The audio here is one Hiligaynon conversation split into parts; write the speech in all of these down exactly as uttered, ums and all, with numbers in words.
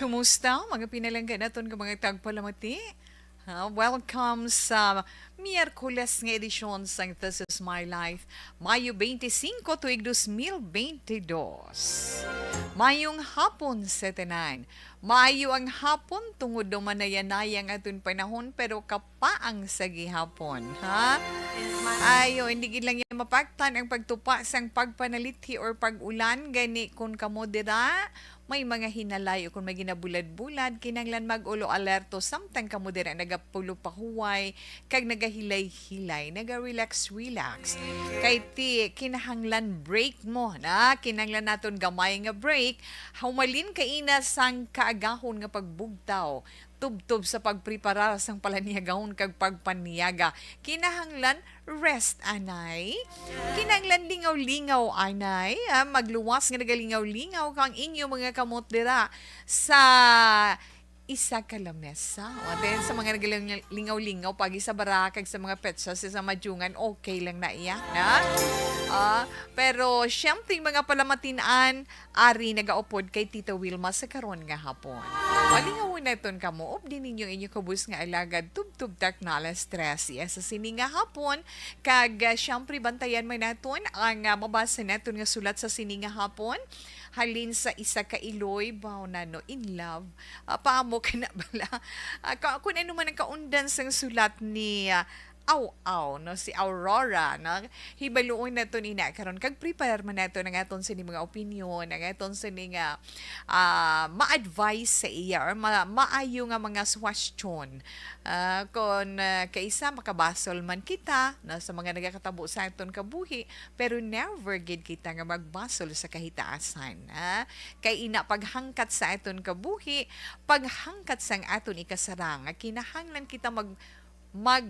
Kumusta, mga pinalangga naton nga mga tagpalamati? Ha, welcome sa Miyerkules nga edisyon sang This Is My Life, Mayo twenty-cinco, tuig dos mil twenty-dos. Mayong hapon sa tanan. Maayo ang hapon tungod daw manayanay ang aton panahon, pero kapaang sa gihapon, ha? Ayo, hindi gid lang niya mapaktan ang pagtupa sang pagpanalithi or pag-ulan. Gani, kung kamo dira, may mga hinalay o kung may ginabulad-bulad, kinahanglan mag-ulo alerto samtang kamo dira nagapulo pahuway kag nagahilay-hilay, naga-relax-relax. Kay ti, kinahanglan break mo na, kinahanglan naton gamay nga break. Humalin kaina sang kaagahon nga pagbugtaw, tubtob sa pagpreparar sang palanyagahon kag pagpanyaga. Kinahanglan rest, anay. Kinahanglan lingaw-lingaw, anay. Ah, magluwas nga nagalingaw-lingaw kang inyo mga kamot dira sa isa ka lamesa. O, then, sa mga nagalingaw-lingaw, pagi sa baraha kag sa mga petsa sa madyungan, okay lang na iya, na? Ah, pero, siyempre, mga palamatinan, ari nagaupod kay Tita Wilma sa karon nga hapon. Palingawon naton kamo, updi ninyo inyo kubos nga alagad, Tubtub Taknales Tres. Yes, sa sini nga hapon, kag, ah, siyempre, bantayan man naton ang, ah, mabasa naton nga sulat sa sini nga hapon. Halin sa isa ka iloy, baw na, no, in love. Ah, paamo ka na bala? Ah, ka-, kung ano man ang kaundan sang sulat ni, ah, Aw-aw, no, si Aurora, no? Hibaluon naton ina karon kag preparar man naton ang aton sini mga opinyon, ang aton sini nga, ah, ma-advise sa iya or ma-, maayo nga mga suwestyon. Ah, kon, ah, kaisa makabasol man kita, no, sa mga nagakatabo sa aton kabuhi, pero never gid kita nga magbasol sa kahitaasan, ah. Kay ina paghangkat sa aton kabuhi, paghangkat sang aton ikasarang, nga kinahanglan kita mag mag,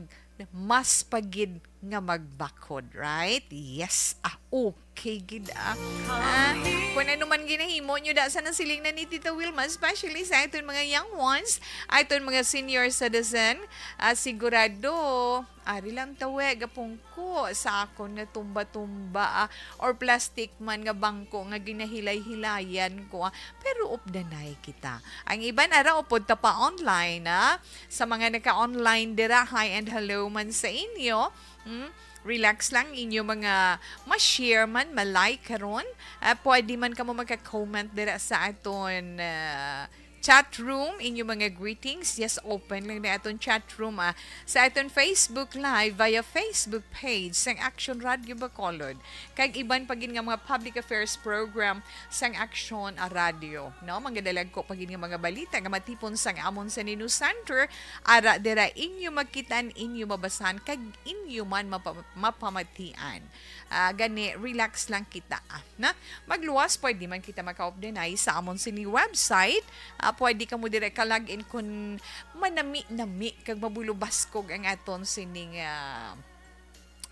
mas pa gid nga magbakhod, right? Yes. Ah, okay gid, ah. Ah, kung ano man ginahimo nyo, da sa nasiling na ni Tita Wilma, especially sa aton mga young ones, aton mga senior citizen, ah, sigurado, ari lang tawe, gapungko sa akon nga tumba-tumba, ah, or plastic man nga bangko nga ginahilay-hilayan ko, ah. Pero updanay kita. Ang iban ara upod ta pa online, ah. Sa mga naka-online dira, hi and hello man sa inyo. Hmm? Relax lang inyo mga ma-share man, ma-like karon. Ah, pwede man kamo magka-comment dira sa aton, ah, chat room, inyo mga greetings. Yes, open lang na aton chat room, ah, sa aton Facebook Live via Facebook page sang Action Radio Bacolod. Kag iban pa gid nga mga public affairs program sang Aksyon a Radyo, no? Mangadalagko pa gid nga mga balita nga matipon sang amon sa Nino Center, ara dira inyo makitan, inyo mabasahan, kag inyo man mapa-, mapamatian. Ah, gani, relax lang kita, ah, na? Magluwas, pwede man kita makaupdanay sa amon sini website. Ah, pwede kamo dire ka-log in kun manami-nami kag mabulubaskog ang aton sining, ah,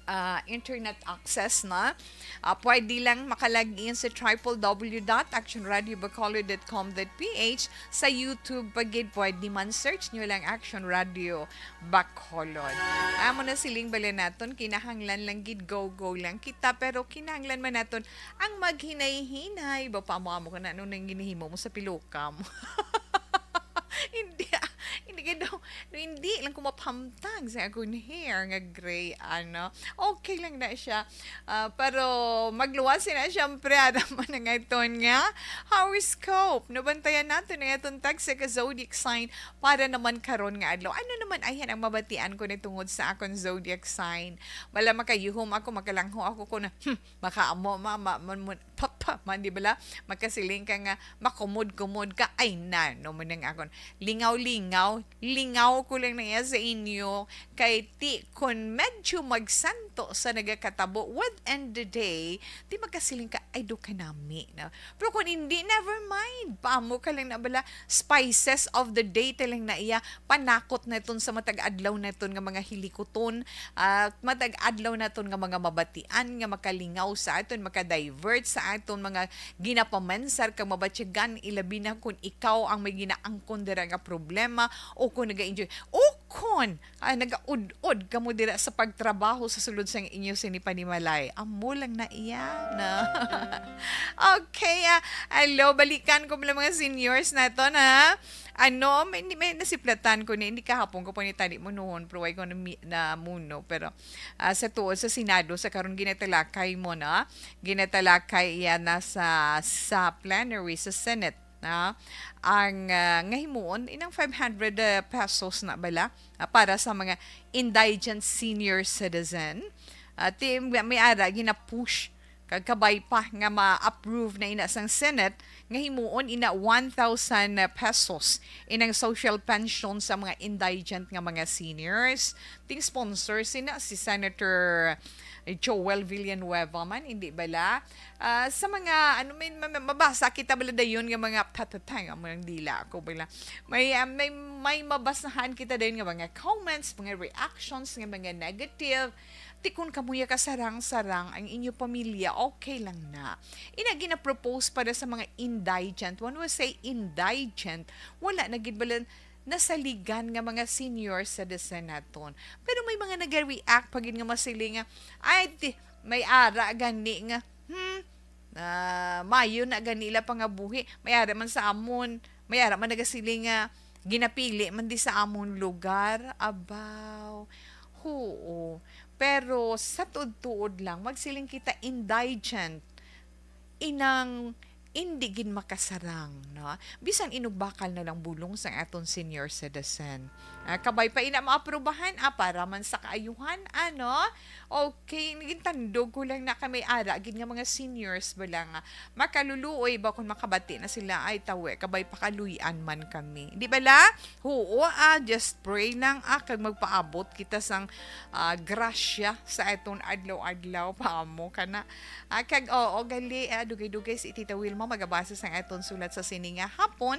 ah, internet access na. Ah, pwede lang maka-log in sa triple W dot action radio bacolod dot com dot P H. Sa YouTube pa gid, pwede man, search nyo lang Action Radio Bacolod. Amo na siling bala naton, kinahanglan lang gid go-go lang kita, pero kinahanglan man naton ang maghinay-hinay. Ba, paamo-amo ka na, ano nang ginahimo mo sa piloka mo? Hindi, ah, hindi ka daw, hindi lang ko mapahamtang sa akong hair nga gray, ano. Okay lang na siya. Ah, pero magluwas na, syempre, ara man ang aton nga horoscope. Nabantayan naton ang aton tagsa ka zodiac sign para naman karon nga adlaw. Ano naman ayhan ang mabatian ko ni tungod sa akon zodiac sign? Wala, makayuhom ako, makalangho ako kung, hmm, makaamo, ma, ma, man, man, pa, pa, man, di bala? Makasiling ka nga, makumod-kumod ka, ay na, no, man ang akon. Lingaw-lingaw, lingaw ko lang na iya sa inyo, kay ti, kun medyo magsanto sa nagakatabo within the day, ti makasiling ka, ay, do ka nami, no? Pero kung hindi, never mind, paamo ka lang na bala, spices of the day ta lang na iya, panakot naton sa matag adlaw naton nga mga hilikuton, ah, matag adlaw naton nga mga mabatian nga makalingaw sa aton, maka-divert sa aton mga ginapamansar kag mabatyagan, ilabi na kung ikaw ang may ginaangkon dira nga problema o kung naga-enjoy. O Kon, ah, nagaud-od kamo dira sa pagtrabaho sa sulod sang inyo sini panimalay, amo lang na iya na. Okay, ah, hello, balikan ko pala mga seniors naton, ha. Ano, may, may nasiplatan ko ni, hindi kahapon ko pa ni tani munuhon, pero way ko na, na muno, pero, ah, sa tuod sa Senado, sa karon ginatalakay mo na, ginatalakay iya na sa, sa plenary sa Senate na ang, ah, nga himuon inang five hundred, ah, pesos na bala, ah, para sa mga indigent senior citizen. Ah, ti-, may ara gina-push kag kabay pa nga ma-approve na ina sang Senate nga himuon ina one thousand pesos inang social pension sa mga indigent nga mga seniors. Ting sponsor sina si Senator Joel Villanueva man, hindi bala? Ah, sa mga, ano, may, ma-, ma-, mabasa kita bala dayon nga mga tatatay, amo ang dila ako bala. May, ah, may, may mabasahan kita dayon nga mga comments, mga reactions, nga mga negative. Ti kon kamo ya kasarang-sarang ang inyo pamilya, okay lang na. Ina gina-propose para sa mga indigent. When we say indigent, wala na gid bala nasaligan nga mga senior citizen naton. Pero may mga nag-react pa gid nga masiling nga, ay, ti-, may ara gani nga, hmm, ah, mayo na gani ila pangabuhi. May ara man sa amon, may ara man nagasiling nga, ginapili man di sa amon lugar. Abaw, huo. Pero sa tuod-tuod lang, magsiling kita indigent. Inang indi gid makasarang, no? Bisan inugbakal na lang bulong sang aton senior citizen. Ah, kabay pa ina maaprubahan, ah, para man sa kaayuhan, ano? Okay, nagintandog ko lang na kami ara gid nga mga seniors bala nga makaluluoy ba kung makabati na sila, ay tawe, kabay pakaluy-an man kami. Di bala? Huo, ah, just pray lang, ah, kag magpaabot kita sang, ah, grasya sa aton adlaw-adlaw, paamo ka na. Ah, kag, oo, gali, ah, dugay-dugay si Tita Wilma magabasa sang aton sulat sa sini nga hapon.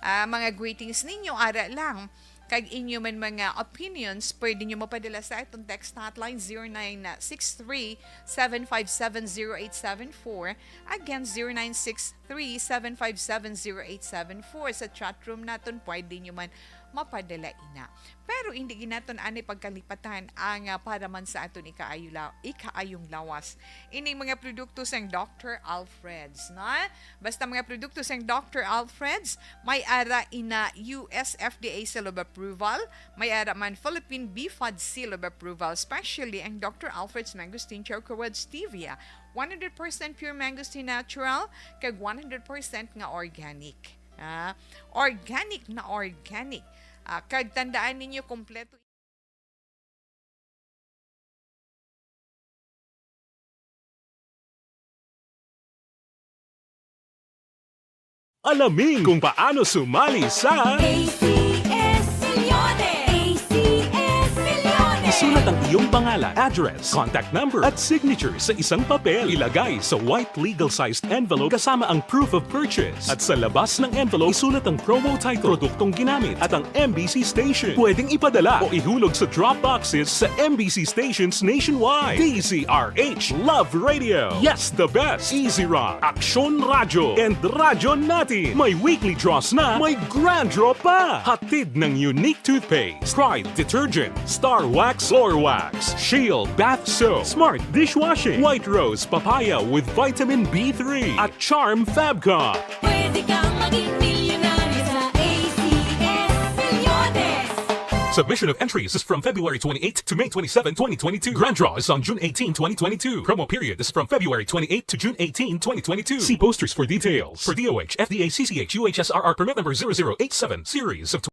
Ah, mga greetings ninyo, ara lang. Kag inyo man mga opinions, pwede nyo mapadala sa aton text hotline, zero nine six three, seven five seven, zero eight seven four. Again, zero nine six three, seven five seven, zero eight seven four. Sa chat room naton, pwede nyo man mapadala ina. Pero hindi gid naton ani pagkalipatan ang, ah, para man sa aton ikaayo la-, ikaayong lawas. Ining mga produkto sang Doctor Alfred's, no? Basta mga produkto sang Doctor Alfred's, may ara ina U S F D A seal of approval, may ara man Philippine B fad seal of approval, especially ang Doctor Alfred's Mangosteen Choco with Stevia, one hundred percent pure mangosteen natural, kag one hundred percent nga organic. Ah, organic na organic. Ah, kag tandaan ninyo, kompleto. Alamin kung paano sumali sa A C S Milyones! A C S Milyones! Isulat ang iyong pangalan, address, contact number, at signature sa isang papel. Ilagay sa white legal-sized envelope kasama ang proof of purchase. At sa labas ng envelope, isulat ang promo title, produktong ginamit, at ang M B C station. Pwedeng ipadala o ihulog sa drop boxes sa M B C stations nationwide. D Z R H Love Radio. Yes, the best. Easy Rock, Aksyon Radyo, and Radyo Natin. May weekly draws na, may grand draw pa. Hatid ng Unique Toothpaste, Pride Detergent, Star Wax Floor Wax, Shield Bath Soap, Smart Dishwashing, White Rose Papaya with Vitamin B three, at Charm Fabcon. Pwede kang maging milyonaryo sa A C S Milyones. Submission of entries is from February twenty-eighth to May twenty-seven, twenty twenty-two. Grand draw is on June eighteen, twenty twenty-two. Promo period is from February twenty-eighth to June eighteen, twenty twenty-two. See posters for details. For D O H, F D A, C C H, U H S R R permit number zero zero eight seven, series of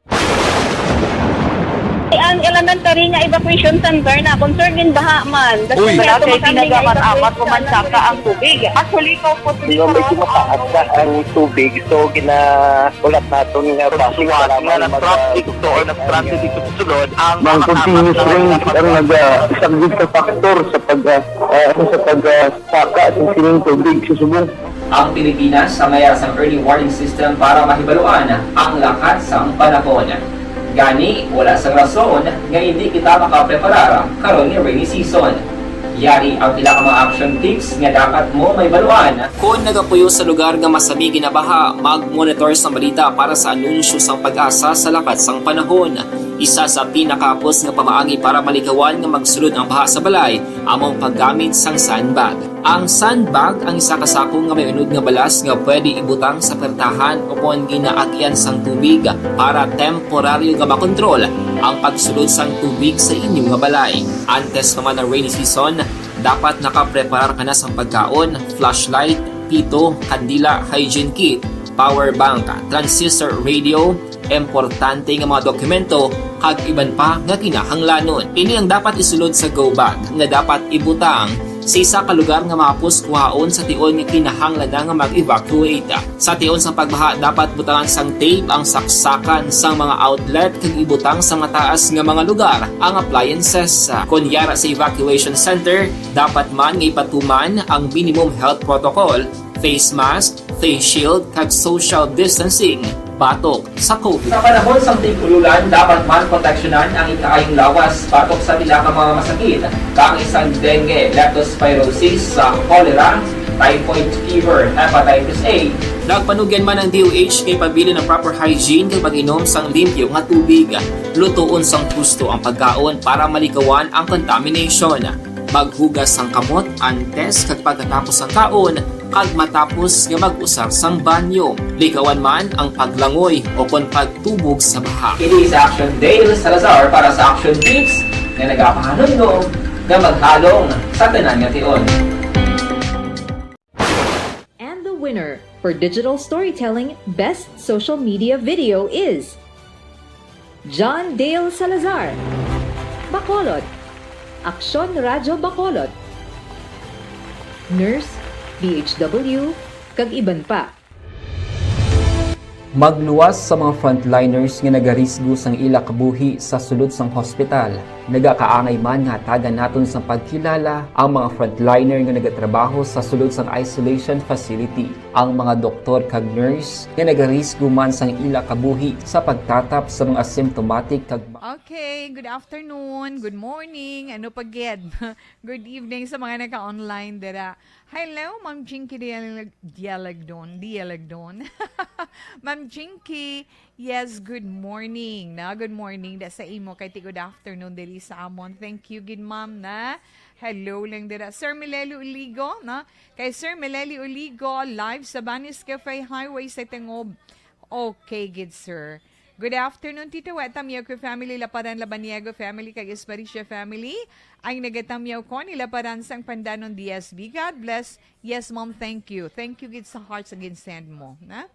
Ang elementary nga evacuation center na concern din baha man. Uy. Wala kay tinaga man amat ko man saka ang tubig. Actually, ko po. Di ba may tumataas na ang tubig? So, ginahulat naton nga base nga nag-transit to or nag-transit dito sa sulod ang mga continuous rain ang nag-, ah, isang good factor sa pag, ah, ah, sa pag, ah, saka sa sining tubig sa subong. Ang Pilipinas, sa mayas ang early warning system para mahibaluan ang lakat sang panahon. Gani, wala sang rason nga hindi kita makapreparar karon nga rainy season. Yari ang pila ka mga action tips nga dapat mo mahibaluan. Kon nagapuyo sa lugar nga masami ginabaha, mag-monitor sang balita para sa anunsyo sang PAGASA sa lakat sang panahon. Isa sa pinakahapos nga pamaagi para malikawan nga magsulod ang baha sa balay amo ang paggamit sang sandbag. Ang sandbag ang isa ka sako nga may unod nga balas nga pwede ibutang sa pertahan o kon ginaagian sang tubig para temporaryo nga makontrol ang pagsulod sang tubig sa inyo nga balay. Antes pa man ang rainy season, dapat nakapreparar ka na sang pagkaon, flashlight, pito, kandila, hygiene kit, power bank, transistor radio, importante nga mga dokumento, kag iban pa nga kinahanglanon. Ini ang dapat isulod sa go bag nga dapat ibutang sa isa ka lugar nga mahapos kuhaon sa tion nga kinahanglan na nga mag-evacuate. Sa tion sang pagbaha, dapat butangan sang tape ang saksakan sang mga outlet kag ibutang sa mataas nga mga lugar ang appliances. Kon yara sa evacuation center, dapat man nga ipatuman ang minimum health protocol, face mask, face shield, kag social distancing batok sa COVID. Sa panahon sang tig-ululan, dapat man proteksyonan ang ikaayong lawas batok sa pila ka mga masakit, kaangay sang dengue, leptospirosis, sa cholera, typhoid fever, hepatitis A. Nagpanugyan man ang D O H nga ipabilin ang proper hygiene kag pag-inom sang limpyo nga tubig. Lutoon sang husto ang pagkaon para malikawan ang contamination. Maghugas sang kamot antes kag pagkatapos sang kaon kag matapos nga mag-usar sang banyo. Likawan man ang paglangoy o kon pagtubog sa baha. Kini sa Action Dale Salazar para sa Action Tips nga nagapahanumdom nga maghalong sa tanan nga tion. And the winner for Digital Storytelling Best Social Media Video is John Dale Salazar, Bacolod, Aksyon Radyo Bacolod, Nurse, D H W, kag iban pa. Magluwas sa mga frontliners nga nagarisgo sang ila kabuhi sa sulod sang hospital. Nagakaangay man nga hatagan naton sang pagkilala ang mga frontliner nga nagatrabaho sa sulod sang isolation facility, ang mga doktor kag nurse nga nagarisgo man sang ila kabuhi sa pagtatap sa mga asymptomatic kag ma- Okay, good afternoon, good morning, ano pa gid? Good evening sa mga naka-online dira. Hello, Ma'am Jinky Dialag- Dialagdon, Dialagdon. Ma'am Jinky, yes, good morning. Na, good morning da sa imo kay ti good afternoon diri sa amon. Thank you gid, ma'am, na. Hello lang dira. Sir Mileli Uligo, na. Kay Sir Mileli Uligo, live sa Banis Cafe Highway sa Tingob. Okay gid, sir. Good afternoon, Tito Wet, Tamiaco family, Laparan, Labaniego family, kag Esparicia family. Ang nagatamyaw ko ni Laparan sang Pandanon D S B. God bless. Yes, ma'am, thank you. Thank you gid sa heart sa ginsend mo, na?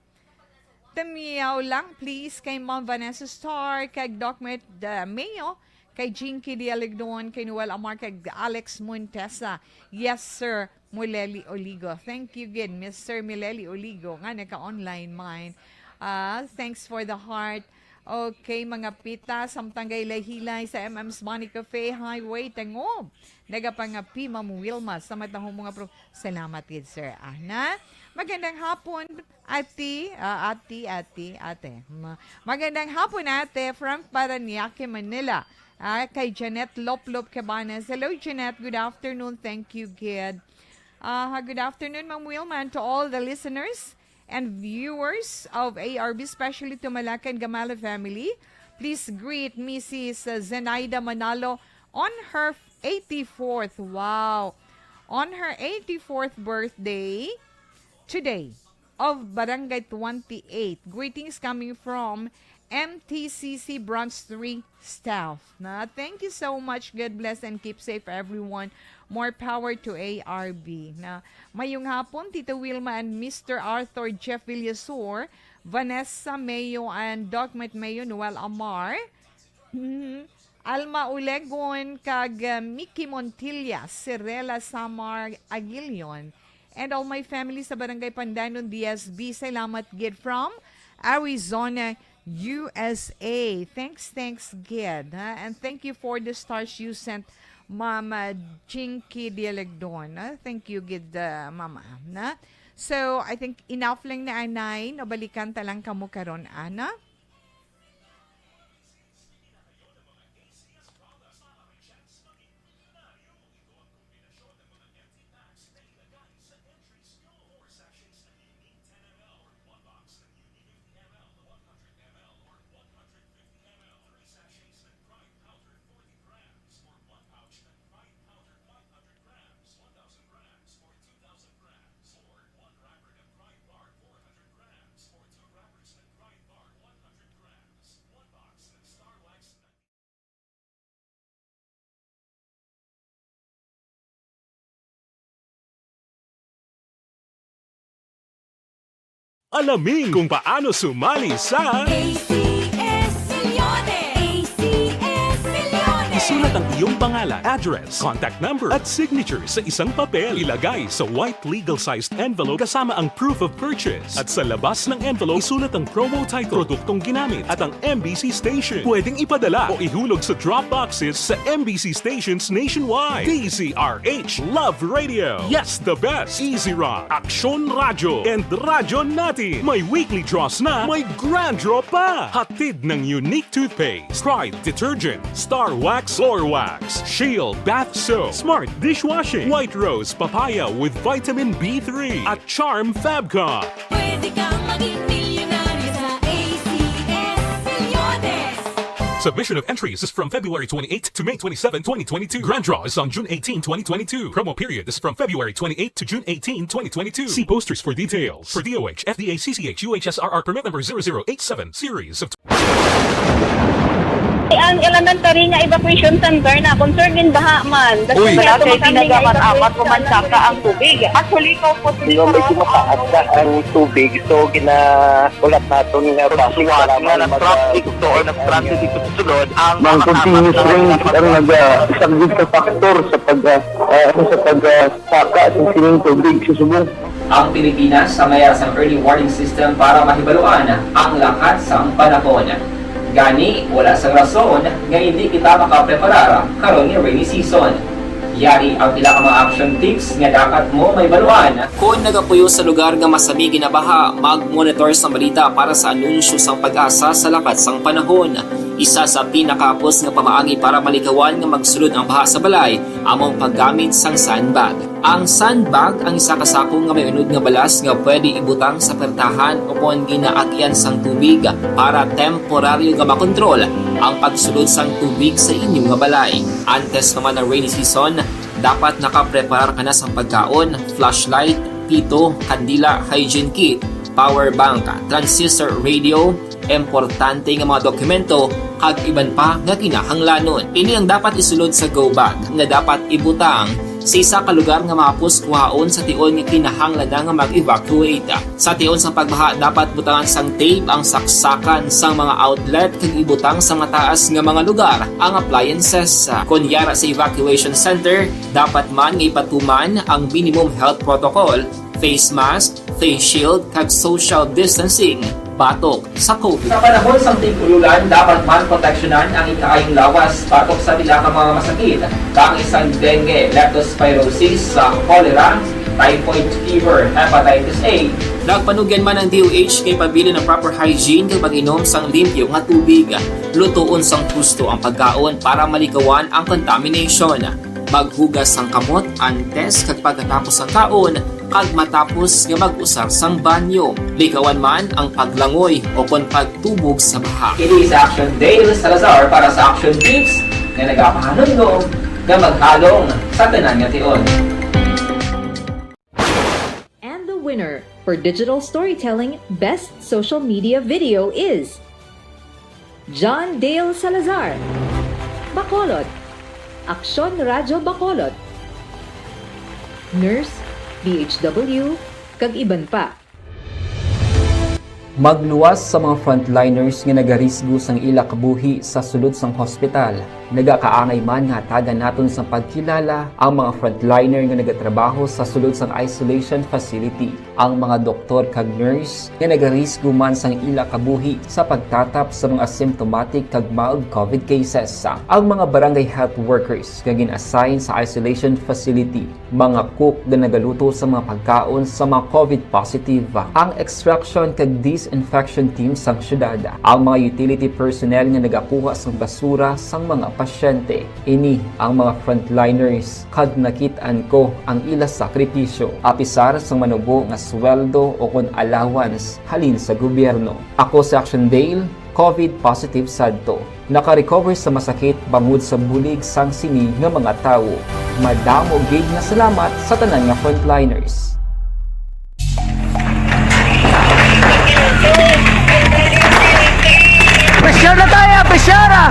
Tamiyaw lang, please, kay Ma'am Vanessa Star, kag Doc Met, uh, Mayo, kay Jinky Dialigdon, kay Noel Amar, kag Alex Montesa. Yes, sir. Muleli Oligo. Thank you gid, Mister Mileli Oligo, nga naka-online man. Ah, thanks for the heart. Okay, mga pita, samtang gay hilay sa M M's Money Cafe Highway, Tangob. Nagapangapi, Ma'am Wilma, sa matahong mga pro-, salamat gid, sir. Ana, magandang hapon, ati, ah, ati, ati, ate. Ma-, magandang hapon, ate, from Parañaque, Manila. Ah, kay Janet Loplop Cabanas. Hello, Janet. Good afternoon. Thank you, gid. Ah, good afternoon, Ma'am Wilma, and to all the listeners and viewers of A R B, especially to Malacan Gamala family. Please greet Missus Zenaida Manalo on her eighty-fourth, wow, on her eighty-fourth birthday today of Barangay twenty-eight. Greetings coming from M T C C Branch three staff. Na, thank you so much. God bless and keep safe, everyone. More power to A R B. Na, mayong hapon, Tito Wilma and Mister Arthur Jeff Villasor, Vanessa Mayo and Doc Met Mayo, Noel Amar, mhm, Alma Ulegon, kag, uh, Mickey Montilla, Cirela Samar Aguilion, and all my family sa Barangay Pandanon, D S B. Salamat gid from Arizona, U S A. Thanks, thanks gid, ha? And thank you for the stars you sent, Mama Jinky Dialegdon, ha? Thank you gid, uh, Mama, na? So, I think enough lang na anay, no? Balikan ta lang kamo karon, ana? Alamin kung paano sumali sa A C S Milyones! A C S Milyones! Isulat ang iyong pangalan, address, contact number, at signature sa isang papel. Ilagay sa white legal-sized envelope kasama ang proof of purchase. At sa labas ng envelope, isulat ang promo title, produktong ginamit, at ang M B C station. Pwedeng ipadala o ihulog sa drop boxes sa M B C stations nationwide. D Z R H Love Radio. Yes, the best. Easy Rock, Aksyon Radyo, and Radyo Natin. May weekly draws na, may grand draw pa. Hatid ng Unique Toothpaste, Pride Detergent, Star Wax Floor Wax, Shield Bath Soap, Smart Dishwashing, White Rose Papaya with Vitamin B three, at Charm Fabcon. Pwede kang maging milyonaryo sa A C S Milyones. Submission of entries is from February twenty-eighth to May twenty-seven, twenty twenty-two. Grand draw is on June eighteen, twenty twenty-two. Promo period is from February twenty-eighth to June eighteen, twenty twenty-two. See posters for details. For D O H, F D A, C C H, U H S R R permit number zero zero eight seven, series of Ang elementary nga evacuation center na concerned in baha man. Uy. Wala kay pinagaman-amat, pumansaka ang tubig. Actually, ikaw po, Hindi, medyo mataas na ang tubig. So, ginahulat naton nga Pagsuwat nga nag-traffic to or nag-transit dito sa sulod, ang Ang continuous rain ang naga-, isa gid sa factor sa pag, ah, ah, ano, sa pag, ah, saka sa sining tubig sa subong. Ang Pilipinas sa mayara sang early warning system para mahibaluan ang lakat sang panahon. Gani, wala sang rason nga indi kita makapreparar karon nga rainy season. Yari ang pila ka mga action tips nga dapat mo mahibaluan. Kon nagapuyo sa lugar nga masami ginabaha, mag-monitor sang balita para sa anunsyo sang PAGASA sa lakat sang panahon. Isa sa pinakahapos nga pamaagi para malikawan nga magsulod ang baha sa balay amo ang paggamit sang sandbag. Ang sandbag ang isa ka sako nga may unod nga balas nga pwede ibutang sa pertahan o kon ginaagyan sang tubig para temporaryo nga makontrol ang pagsulod sang tubig sa inyo nga balay. Antes pa man ang rainy season, dapat nakapreparar ka na sang pagkaon, flashlight, pito, kandila, hygiene kit, power bank, transistor radio, importante nga mga dokumento, kag iban pa nga kinahanglanon. Ini ang dapat isulod sa go bag nga dapat ibutang sa isa ka lugar nga mahapos kuhaon sa tion nga kinahanglan na nga mag-evacuate. Sa tion sang pagbaha, dapat butangan sang tape ang saksakan sang mga outlet kag ibutang sa mataas nga mga lugar ang appliances. Kon yara sa evacuation center, dapat man nga ipatuman ang minimum health protocol, face mask, face shield, kag social distancing batok sa COVID. Sa panahon sang tig-ululan, dapat man proteksyonan ang ikaayong lawas batok sa pila ka mga masakit, kaangay sang dengue, leptospirosis, sa cholera, typhoid fever, hepatitis A. Nagpanugyan man ang D O H nga ipabilin ang proper hygiene kag pag-inom sang limpyo nga tubig. Lutoon sang husto ang pagkaon para malikawan ang contamination. Maghugas sang kamot antes kag pagkatapos sang kaon, kag matapos nga mag-usar sang banyo. Likawan man ang paglangoy o kon pagtubog sa baha. Ini si Action Dale Salazar para sa Action Tips nga nagapahanumdom nga maghalong sa tanan nga tion. And the winner for Digital Storytelling Best Social Media Video is John Dale Salazar, Bacolod, Aksyon Radyo Bacolod, Nurse, D H W, kag iban pa. Magluwas sa mga frontliners nga nagarisgo sang ila kabuhi sa sulod sang hospital. Nagakaangay man nga hatagan naton sang pagkilala ang mga frontliner nga nagatrabaho sa sulod sang isolation facility, ang mga doktor kag nurse nga nagarisgo man sang ila kabuhi sa pagtatap sa mga asymptomatic kag mild COVID cases, ang mga barangay health workers nga gin-assign sa isolation facility, mga cook nga nagaluto sa mga pagkaon sa mga COVID positive, ang extraction kag disinfection team sang syudad, ang mga utility personnel nga nagakuha sang basura sang mga pasyente. Ini ang mga frontliners, kag nakit-an ko ang ila sakripisyo, apisar sang manubo nga sweldo o kon allowance halin sa gobyerno. Ako si Action Dale, COVID positive sadto. Naka-recover sa masakit bangod sa bulig sang sini nga mga tawo. Madamo gid nga salamat sa tanan nga frontliners. Pressure na tayo! Pressure na!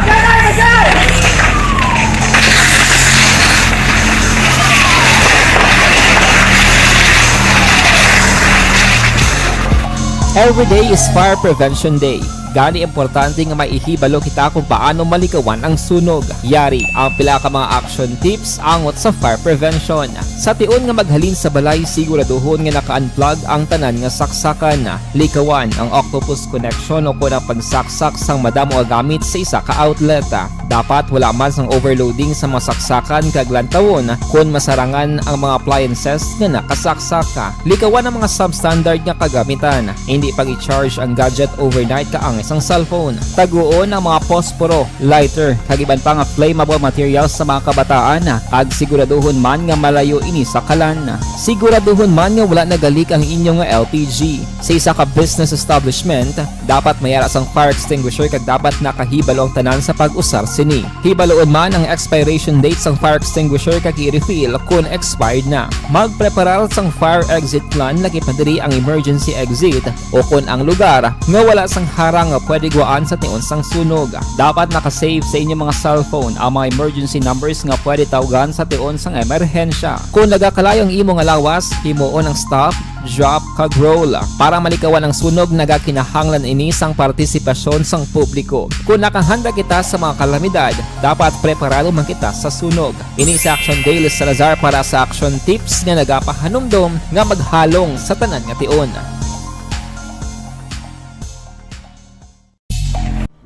Every day is Fire Prevention Day. Gani, importante nga maihibalo kita kung paano malikawan ang sunog. Yari ang pila ka mga action tips angot sa fire prevention. Sa tion nga maghalin sa balay, siguraduhon nga naka-unplug ang tanan nga saksakan. Likawan ang octopus connection o kon ang pagsaksak sang madamo nga gamit sa isa ka outlet. Dapat wala man sang overloading sa mga saksakan kag lantawon kon masarangan ang mga appliances nga nakasaksak. Likawan ang mga substandard nga kagamitan. Hindi pag-i-charge ang gadget overnight kaangay sang cellphone. Taguon ang mga posporo, lighter, kag iban pa nga flammable materials sa mga kabataan, kag siguraduhon man nga malayo ini sa kalan. Siguraduhon man nga wala nagalik ang inyo nga L P G. Sa isa ka business establishment, dapat may ara sang fire extinguisher kag dapat nakahibalo ang tanan sa pag-usar sini. Hibaluon man ang expiration date sang fire extinguisher kag i-refill kon expired na. Magpreparar sang fire exit plan, lakip na diri ang emergency exit o kon ang lugar nga wala sang harang nga pwede gwaan sa tion sang sunog. Dapat naka-save sa inyo mga cellphone ang mga emergency numbers nga pwede tawgan sa tion sang emerhensya. Kon nagakalayo ang imo nga lawas, himuon ang stop, drop, kag roll. Para malikawan ang sunog, nagakinahanglan ini sang partisipasyon sang publiko. Kon nakahanda kita sa mga kalamidad, dapat preparado man kita sa sunog. Ini si Action Daily Salazar para sa Action Tips nga nagapahanumdom nga maghalong sa tanan nga tion.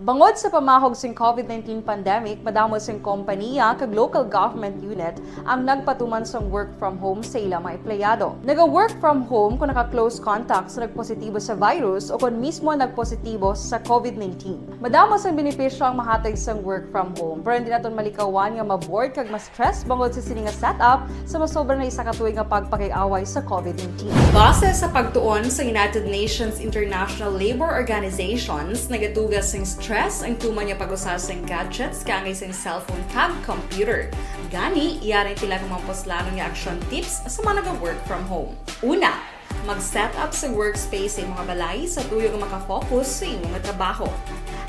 Bangod sa pamahog sing covid nineteen pandemic, madamo sing kompaniya kag local government unit ang nagpatuman sang work from home sa ila mga empleyado. Naga-work from home kung naka-close contact sa nagpositibo sa virus o kon mismo nagpositibo sa covid nineteen. Madamo sang benepisyo ang mahatag sang work from home, pero hindi naton malikawan nga ma-bored kag ma-stress bangod sa sini nga setup sa masobra na isa ka tuig nga pagpakig-away sa covid nineteen. Base sa pagtuon sa United Nations International Labor Organizations, nagatuga sing stress ang tuman nga pag-usa sing gadgets kaangay sing cellphone kag computer. Gani, yari ang pila ka mga puslanon nga action tips sa mga naga-work from home. Una, mag-set up sa workspace sa imo nga balay sa tuyo nga maka-focus sa imo nga trabaho.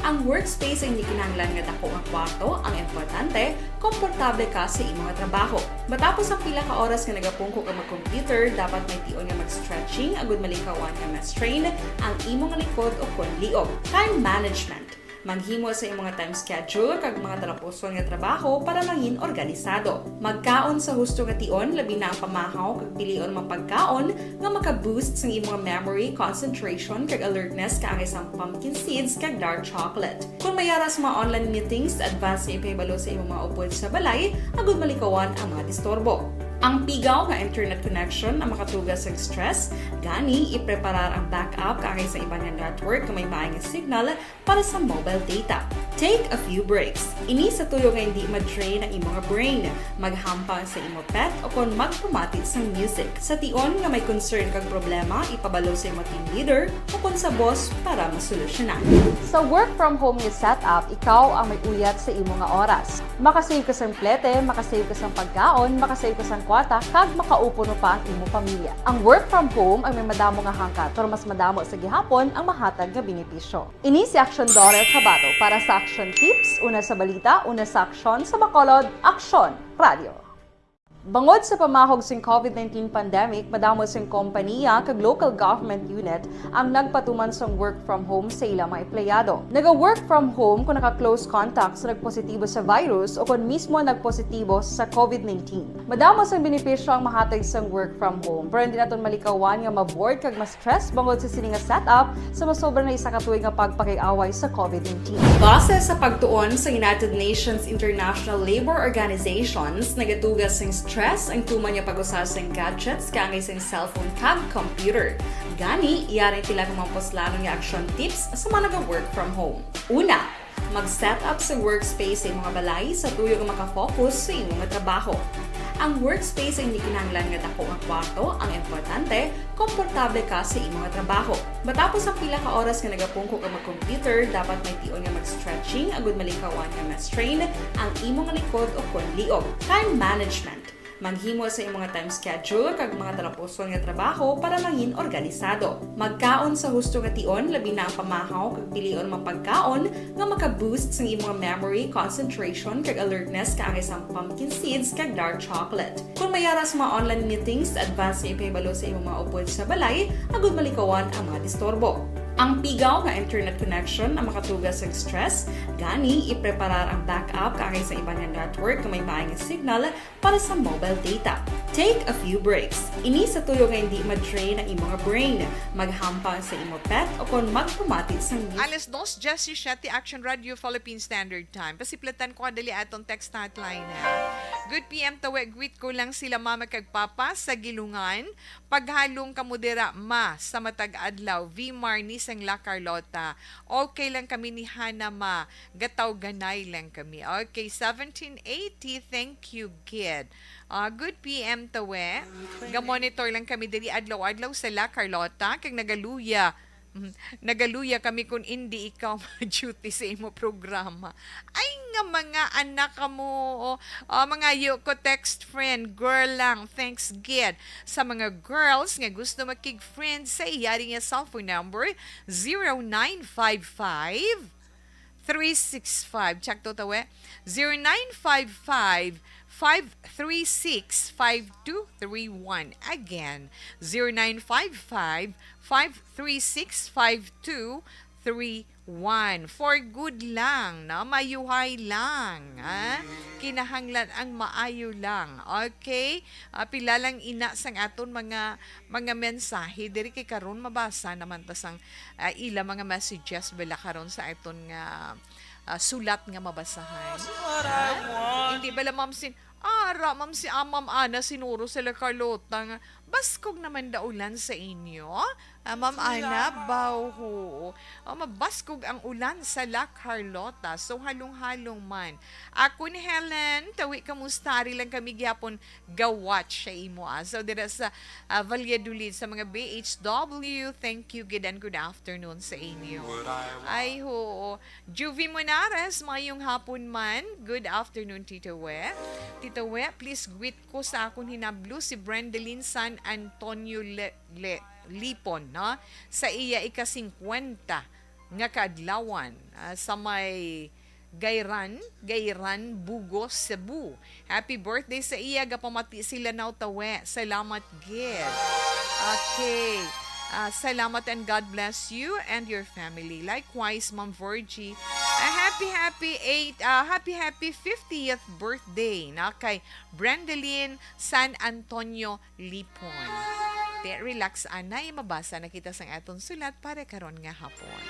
Ang workspace ay hindi kinahanglan nga dako nga kwarto, ang importante, komportable ka sa imo nga trabaho. Matapos ang pila ka oras nga nagapungko ka mag-computer, dapat may tion nga mag-stretching agud malikawan nga ma-strain ang imo nga likod o kon liog. Time management. Maghimo sa imo nga time schedule kag mga talapuson nga trabaho para mangin organisado. Magkaon sa husto nga tion, labi na ang pamahaw kag pilion mga pagkaon nga maka-boost sang imo nga memory, concentration, kag alertness kaangay sang pumpkin seeds kag dark chocolate. Kon may ara sa mga online meetings, advance nga ipahibalo sa imo mga upod sa balay agud malikawan ang mga disturbo. Ang pigaw nga internet connection ang makatuga sa stress, gani ipreparar ang backup kaangay sa iban nga network nga may maay nga signal para sa mobile data. Take a few breaks. Ini sa tuyo nga hindi ma-drain ang imo nga brain. Maghampang sa imo pet o kon magpamati sang music. Sa tion nga may concern kag problema, ipabalo sa imo team leader o kon sa boss para masolusyonan. Sa work from home nga setup, ikaw ang may uyat sa imo nga oras. Makasave ka sang plete, makasave ka sang pagkaon, makasave ka sang kwarta, kag makaupo pa ang imo pamilya. Ang work from home ay may madamo nga hangkat, pero mas madamo sa gihapon ang mahatag nga benepisyo. Ini si Aksyon Dorer Cabato para sa Aksyon Tips, una sa balita, una sa aksyon, sa Bacolod, Aksyon Radio. Bangod sa pamahog sing covid nineteen pandemic, madamo sing kompaniya kag local government unit ang nagpatuman sang work from home sa ila mga empleyado. Naga-work from home kung naka-close contact sa nagpositibo sa virus o kon mismo nagpositibo sa covid nineteen. Madamo sang benepisyo ang mahatag sang work from home, pero hindi naton malikawan nga ma-bored kag ma-stress bangod sa sini nga setup sa masobra na isa ka tuig nga pagpakig-away sa covid nineteen. Base sa pagtuon sa United Nations International Labor Organizations, nagatuga sing stress ang tuman nga pag-usa sing gadgets kaangay sing cellphone kag computer. Gani, yari ang pila ka mga puslanon nga action tips sa mga naga-work from home. Una, mag-set up sa workspace sa imo nga balay sa tuyo nga maka-focus sa imo nga trabaho. Ang workspace ay hindi kinahanglan nga dako nga kwarto, ang importante, komportable ka sa imo nga trabaho. Matapos ang pila ka oras nga nagapungko ka mag-computer, dapat may tion nga mag-stretching agud malikawan nga ma-strain ang imo nga likod o kon liog. Time management. Maghimo sa imong mga time schedule kag mga talapuson nga trabaho para mangin organisado. Magkaon sa husto nga tion, labi na ang pamahaw kag pilion mga pagkaon nga maka-boost sang imong memory, concentration, kag alertness kaangay sang pumpkin seeds kag dark chocolate. Kung may ara sa mga online meetings, advance nga ipahibalo sa imong mga upod sa balay agud malikawan ang mga disturbo. Ang pigaw nga internet connection ang makatuga sa stress, gani ipreparar ang backup kaangay sa iban nga network nga may maay nga signal para sa mobile data. Take a few breaks. Ini sa tuyo nga hindi ma-drain ang imong brain. Maghampang sa imo pet o kon magpamati sa news. Alas dos diecisiete, Action Radio Philippine Standard Time. Pasiplatan ko dali atong text hotline, ha. Good P M, Tawe, greet ko lang sila mama kag papa sa Gilungan. Paghalong kamo dira, ma, sa matag adlaw. V Marnie sang La Carlota. Okay lang kami ni Hana, ma. Gatawganay lang kami. Okay, seventeen eighty, thank you, gid. Ah, good P M, Tawe. Ga-monitor lang kami diri adlaw-adlaw sa La Carlota, kag nagaluya. Mm, nagaluya kami kung indi ikaw duty sa imo programa. Ay nga mga anak kamo, oh. Ah, mangayo ko text friend, girl lang, thanks gid. Sa mga girls nga gusto makig-friend sa iya rin nga cellphone number, zero nine five five, three six five. Check to, Tawe. Zero nine five five, five three six, five two three one. Again, zero nine five five, five three six, five two three one. For good lang, no? Mayuhay lang, ha? Kinahanglan ang maayo lang. Okay? Ah, pila lang ina sang aton mga, mga mensahe. Diri kay karon mabasa naman ta sang, ah, ila mga messages bala karon sa aton nga, ah, sulat nga mabasahan. Ha? Hindi bala, Ma'am Sin-, ara, Ma'am Si-, ah, Ma'am Ana, sinuro sila Carlota nga baskog naman daw ulan sa inyo. Ah, Ma'am Ana, baw ho. Oh, mabaskog ang ulan sa La Carlota. So, halong-halong man. Ako ni Helen, Tawi, kamusta? Ari lang kami gyapon ga-watch sa imo, ah. So, dira sa, ah, Valladolid, sa mga B H W, thank you, gid, and good afternoon sa inyo. Ay, ho. Juvie Monares, mayong hapon man. Good afternoon, Tito We. Tito We, please greet ko sa akon hinablo si Brendelyn San Antonio Le-, Le-, Lipon, no? Sa iya ika-singkwenta nga kaadlawan, ah, sa may Gayran, Gayran, Bugos, Cebu. Happy birthday sa iya, gapamati sila naw tawe. Salamat gid. Okay. Ah, salamat and God bless you and your family. Likewise, Ma'am Virgie, a happy, happy eight, ah, happy, happy fiftieth birthday na kay Brendelyn San Antonio Lipon. Te, relax, anay, mabasa na kita sang aton sulat para karon nga hapon.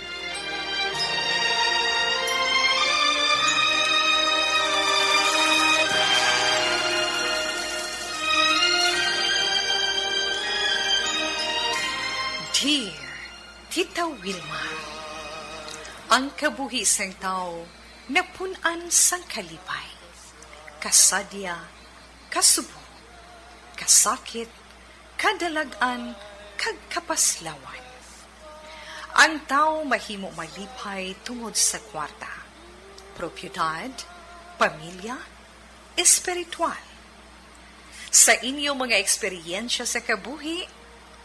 Dear Tita Wilma, ang kabuhi sang tawo napun-an sang kalipay, kasadya, kasubo, kasakit, kadalag-an, kag kapaslawan. Ang tawo mahimo malipay tungod sa kwarta, propiedad, pamilya, espiritual. Sa inyo mga eksperyensya sa kabuhi,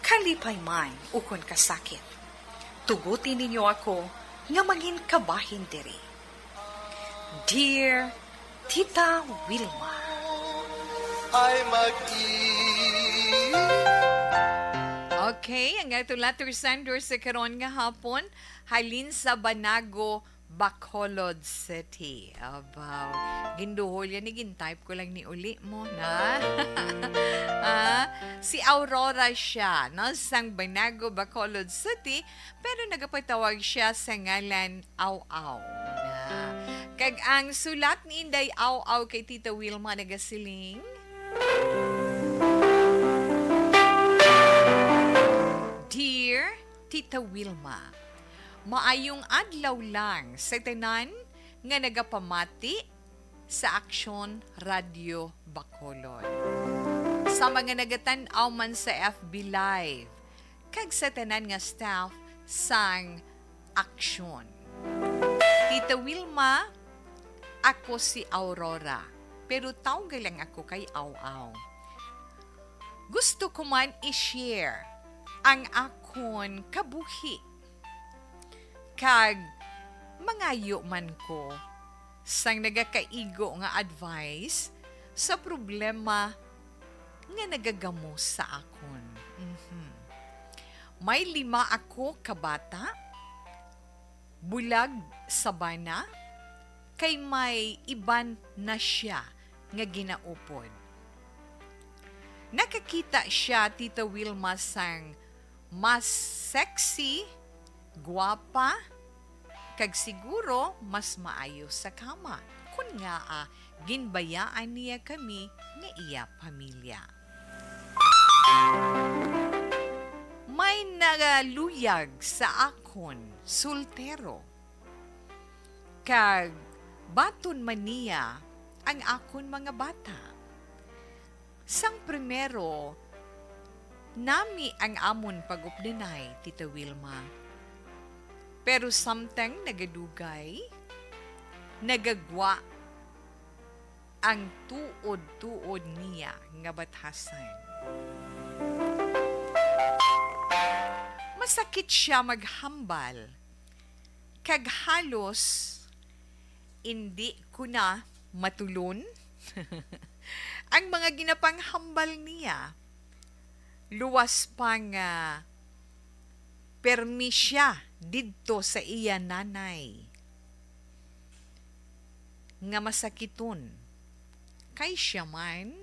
kalipay man ukon kasakit, tuguti ninyo ako nga mangin kabahin diri. Dear Tita Wilma. Ay mag-i- Okay, ang ato letter sender sa karon nga hapon, halin sa Banago, Bacolod City. Abaw, ginduhol yan, eh, gin-type ko lang ni uli mo, na? Ah, si Aurora siya, no? Sang Banago, Bacolod City, pero nagapatawag siya sa ngalan Aw-aw. Na. Kag ang sulat ni Inday Aw-aw kay Tita Wilma nagasiling, Dear Tita Wilma, maayong adlaw lang sa tanan nga nagapamati sa Aksyon Radyo Bacolod, sa mga nagatan-aw man sa F B Live, kag sa tanan nga staff sang Aksyon. Tita Wilma, ako si Aurora, pero tawga lang ako kay Aw-aw. Gusto ko man i-share ang akon kabuhi, kag mangayo man ko sang nagakaigo nga advice sa problema nga nagagamos sa akon. Mhm. May lima ako ka bata, bulag sa bana, kay may iban na sia nga ginaupod. Nakakita sia, Tita Wilma, sang mas sexy, gwapa, kag siguro mas maayo sa kama, kon ngaa ginbayaan niya kami nga iya pamilya. May naluyag sa akon, soltero, kag baton man niya ang akon mga bata. Sang primero, nami ang amon pag-updanay, Tita Wilma. Pero samtang nagadugay, nagagwa ang tuod-tuod niya nga batasan. Masakit siya maghambal, kag halos indi ko na matulon ang mga ginapanghambal niya. Luwas pa nga permi siya didto sa iya nanay nga masakiton, kay sia man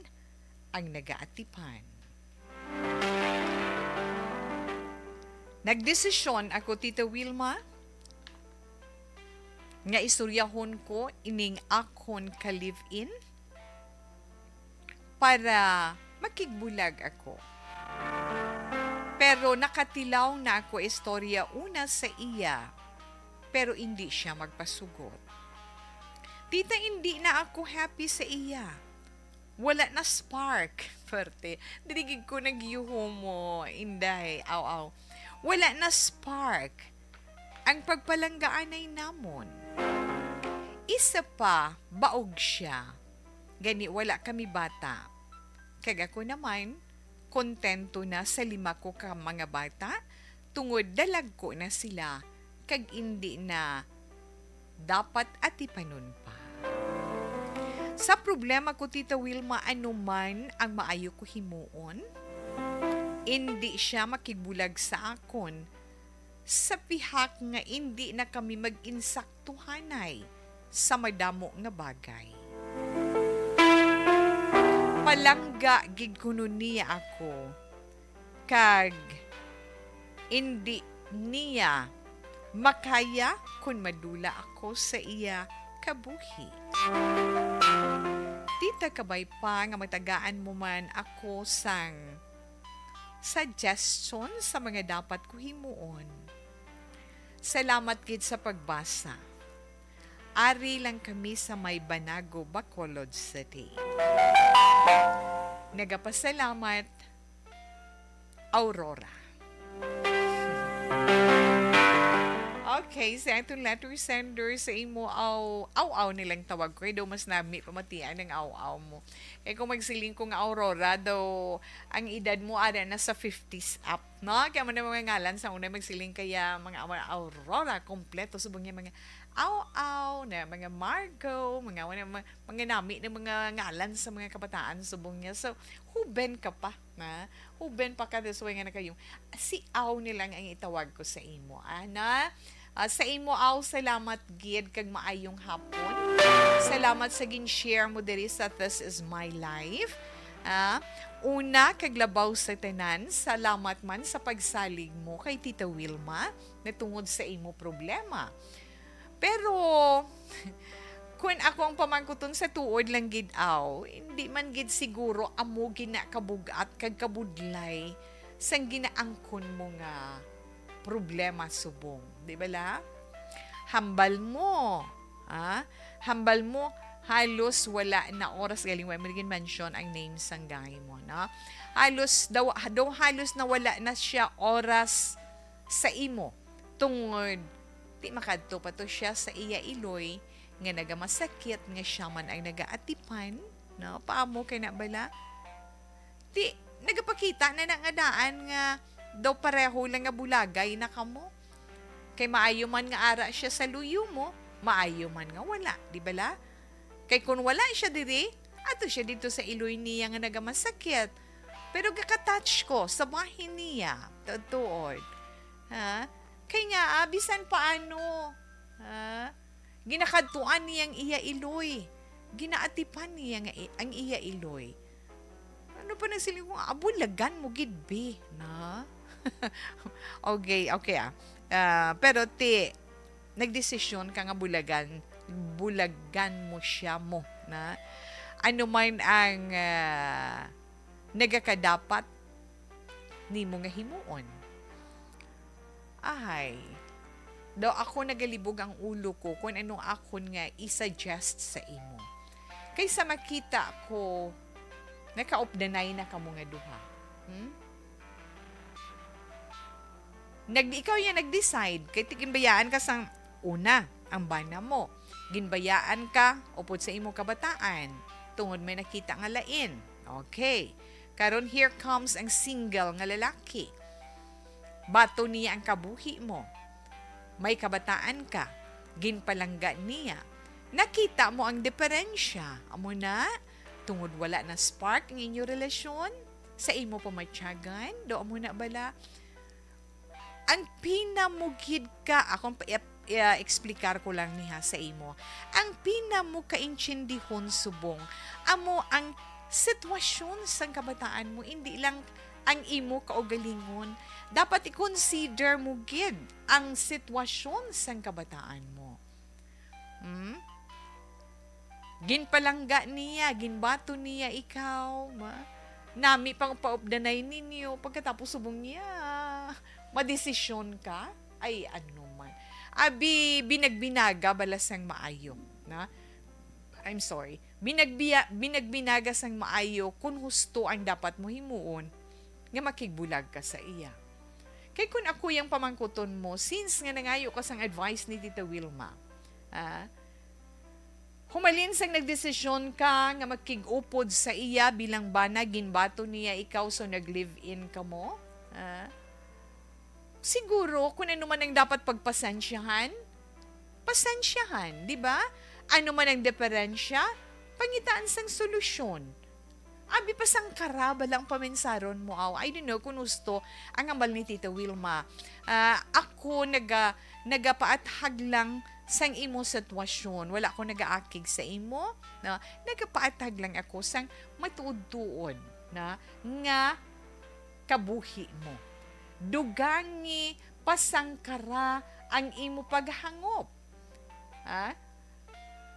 ang nagaatipan. Nagdesisyon ako, Tita Wilma, nga istoryahon ko ining akon ka live-in para makigbulag ako. Pero nakatilaw na ako istorya una sa iya, pero indi sia magpasugot. Tita, indi na ako happy sa iya. Wala na spark. Perte, dili gid ko nagyuhumo, Inday. Aw, aw. Wala na spark ang pagpalanggaanay namon. Isa pa, baog sia. Gani, wala kami bata. Kag ako naman, kontento na sa lima ko ka mga bata, tungod dalagko na sila, kag indi na dapat atipanon pa. Sa problema ko, Tita Wilma, ano man ang maayo ko himuon, indi sia makigbulag sa akon sa pihak nga indi na kami mag-insaktuhanay sa madamo nga bagay. Palangga gid kuno niya ako, kag indi niya makaya kon madula ako sa iya kabuhi. Tita, kabay pa nga matagaan mo man ako sang suggestion sa mga dapat ko himuon. Salamat gid sa pagbasa. Ari lang kami sa may Banago, Bacolod City. Nagapasalamat, Aurora. Okay, sa aton letter sender, sa imo aw, aw-aw nilang tawag ko, eh, daw mas nami pamatian ang aw-aw mo. Kay kung magsiling ko nga Aurora, daw ang edad mo ada na sa fifties up, no? Kaya mo na mga ngalan sa una magsiling kaya mga, mga Aurora, kompleto subong niya mga aw-aw, na mga Margo, mga, mga, mga nami na mga ngalan sa mga kabataan subong niya. So, huben ka pa, na? Huben pa ka, that's why nga nakayong, si aw nilang ang itawag ko sa imo, ana? Ah, sa imo, aw, salamat gid kag maayong hapon. Salamat sa gin-share mo diri sa This Is My Life. Ah, una, kag labaw sa tanan, salamat man sa pagsalig mo kay Tita Wilma na tungod sa imo problema. Pero, kun ako ang pamangkuton, sa tuod lang gid, aw, hindi man gid siguro amo ginakabug-at kag kabudlay sang ginaangkon mo nga problema subong, di bala? Hambal mo, ha? Hambal mo, halos wala na oras, galing wa mo gid mention ang name sang guy mo, no? Halos daw, daw halos na wala na siya oras sa imo, tungod di makadto pa to siya sa iya iloy nga nagamasakit nga siya man ang nagaatipan, no? Paamo kay na bala? Di, nagapakita na na nga daan nga daw pareho lang nga bulagay na kamo. Kay maayo man nga ara siya sa luyo mo, maayo man nga wala, di bala? Kay kun wala siya diri, ato siya dito sa iloy niya nga nagamasakit. Pero gakatouch ko sa bahin niya, tuod-tuod. Ha? Kay nga, ah, bisan paano, ha? Ginakadtuan niya ang iya iloy. Ginaatipan niya nga i-, ang iya iloy. Ano pa nagsiling ko nga, "Abulagan mo gid, be," na? Okay, okay, ah. Ah, pero ti, nagdesisyon ka nga bulagan, bulagan mo siya mo, na? Ano man ang, ah, nagakadapat nimo nga himuon? Ahay, daw ako nagalibog ang ulo ko kung ano akon nga i-suggest sa imo. Kaysa makita ko, nakaupdanay na kamo nga duha. Hmm? Nag-, ikaw ya nag-decide, kay ti ginbayaan ka sang una, ang bana mo. Ginbayaan ka upod sa imo kabataan, tungod may nakita nga lain. Okay. Karon, here comes ang single nga lalaki. Bato niya ang kabuhi mo. May kabataan ka. Ginpalangga niya. Nakita mo ang diferensya. Amo na, tungod wala na spark ang inyo relasyon, sa imo pamatyagan, do amo na bala. Ang pinamugid ka, akong pa-, i-, i-, explicar ko lang niha sa imo. Ang pinamukaintindihon subong, amo ang sitwasyon sang kabataan mo, hindi lang ang imo kaugalingon. Dapat i-consider mo gid ang sitwasyon sang kabataan mo. Hmm? Ginpalangga niya, ginbato niya ikaw, ma? Nami pang paupdanay ninyo, pagkatapos subong niya, madesisyon ka? Ay, ano man. Abi, binagbinaga bala sang maayo, na? I'm sorry. Binagbiya-, binagbinaga sang maayo kung husto ang dapat mo himuon nga makigbulag ka sa iya. Kay kun ako yang pamangkuton mo, since nga nangayo ka sang advice ni Tita Wilma, ah, humalin sang nagdesisyon ka nga makig-upod sa iya bilang bana, ginbato niya ikaw, so nag-live-in kamo, ah, siguro, kung ano man ang dapat pagpasensyahan, pasensyahan, di ba? Ano man ang diferensya, pangitaan sang solusyon. Abi, pasangkara bala ang paminsaron mo, aw. I don't know kung husto ang hambal ni Tita Wilma. Ah, ako naga-, nagapaathag lang sang imo sitwasyon. Wala ko nagaakig sa imo, no? Nagapaathag lang ako sang matuod-tuod na nga kabuhi mo. Dugangi, pasangkara ang imo paghangop. Ha?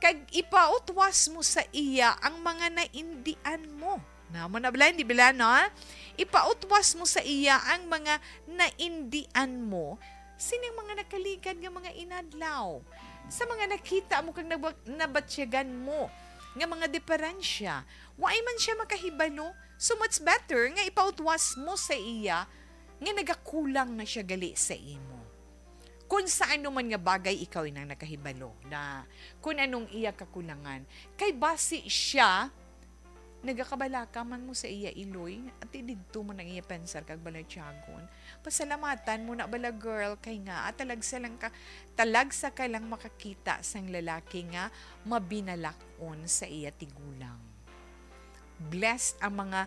Kag ipautwas mo sa iya ang mga naindian mo. Namo na bala, hindi bala, no? Ipautwas mo sa iya ang mga naindian mo sining mga nakaligad nga mga inadlaw. Sa mga nakita mo kag naba-, nabatyagan mo nga mga diferensya, waay man siya makahibalo, so much better nga ipautwas mo sa iya nga nagakulang na siya gali sa imo. Kung sa ano man nga bagay ikaw inang nakahibalo na kung anong iya kakulangan, kay basi siya nagakabalaka man mo sa iya iloy, at didto man ang iya pensar kag balatyagon. Pasalamatan mo na bala, girl, kay nga, ah, talagsa lang ka, talagsa ka lang makakita sang lalaki nga mabinalak-on sa iya tigulang. Blessed ang mga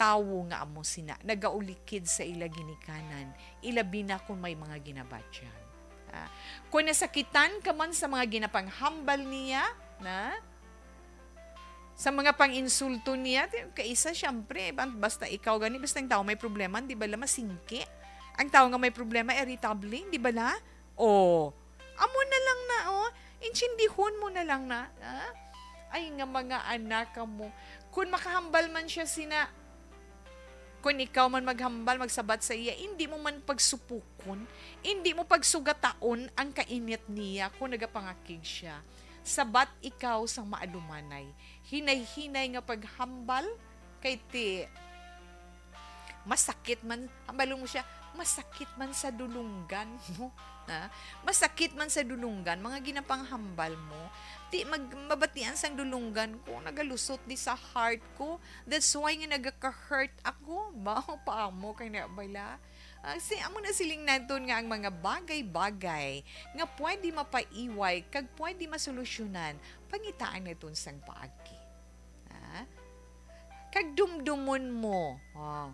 tawo nga amo sina, nagaulikid sa ila ginikanan, ilabi na kon may mga ginabatyag. Ah, kon nasakitan ka man sa mga ginapanghambal niya, na, sa mga pang-insulto niya, ti-, kaisa, siyempre, ban-, basta ikaw gani, basta ang tao may problema, di bala masingki? Ang tao nga may problema, irritable, di bala? O, amo na lang na, o. Intindihon mo na lang na, ha? Ay, nga mga anak kamo. Kun makahambal man siya sina, kun ikaw man maghambal, magsabat sa iya, indi mo man pagsupukon, indi mo pagsugataon ang kainit niya kun nagapangakig siya. Sabat ikaw sang maalumanay, hinay-hinay nga paghambal, kay ti masakit man, hambalon mo siya, masakit man sa dulunggan mo, ha? Masakit man sa dulunggan, mga ginapanghambal mo. Ti mag-, mabatian sang dulunggan ko, nagalusot di sa heart ko. That's why nga nagaka-hurt ako. Ba, paamo kay na bala? Ah, si, amo na siling naton nga ang mga bagay-bagay nga pwede mapaiway kag pwede masolusyonan, pangitaan naton sang paagi. Ha? Kag dumdumon mo, ah,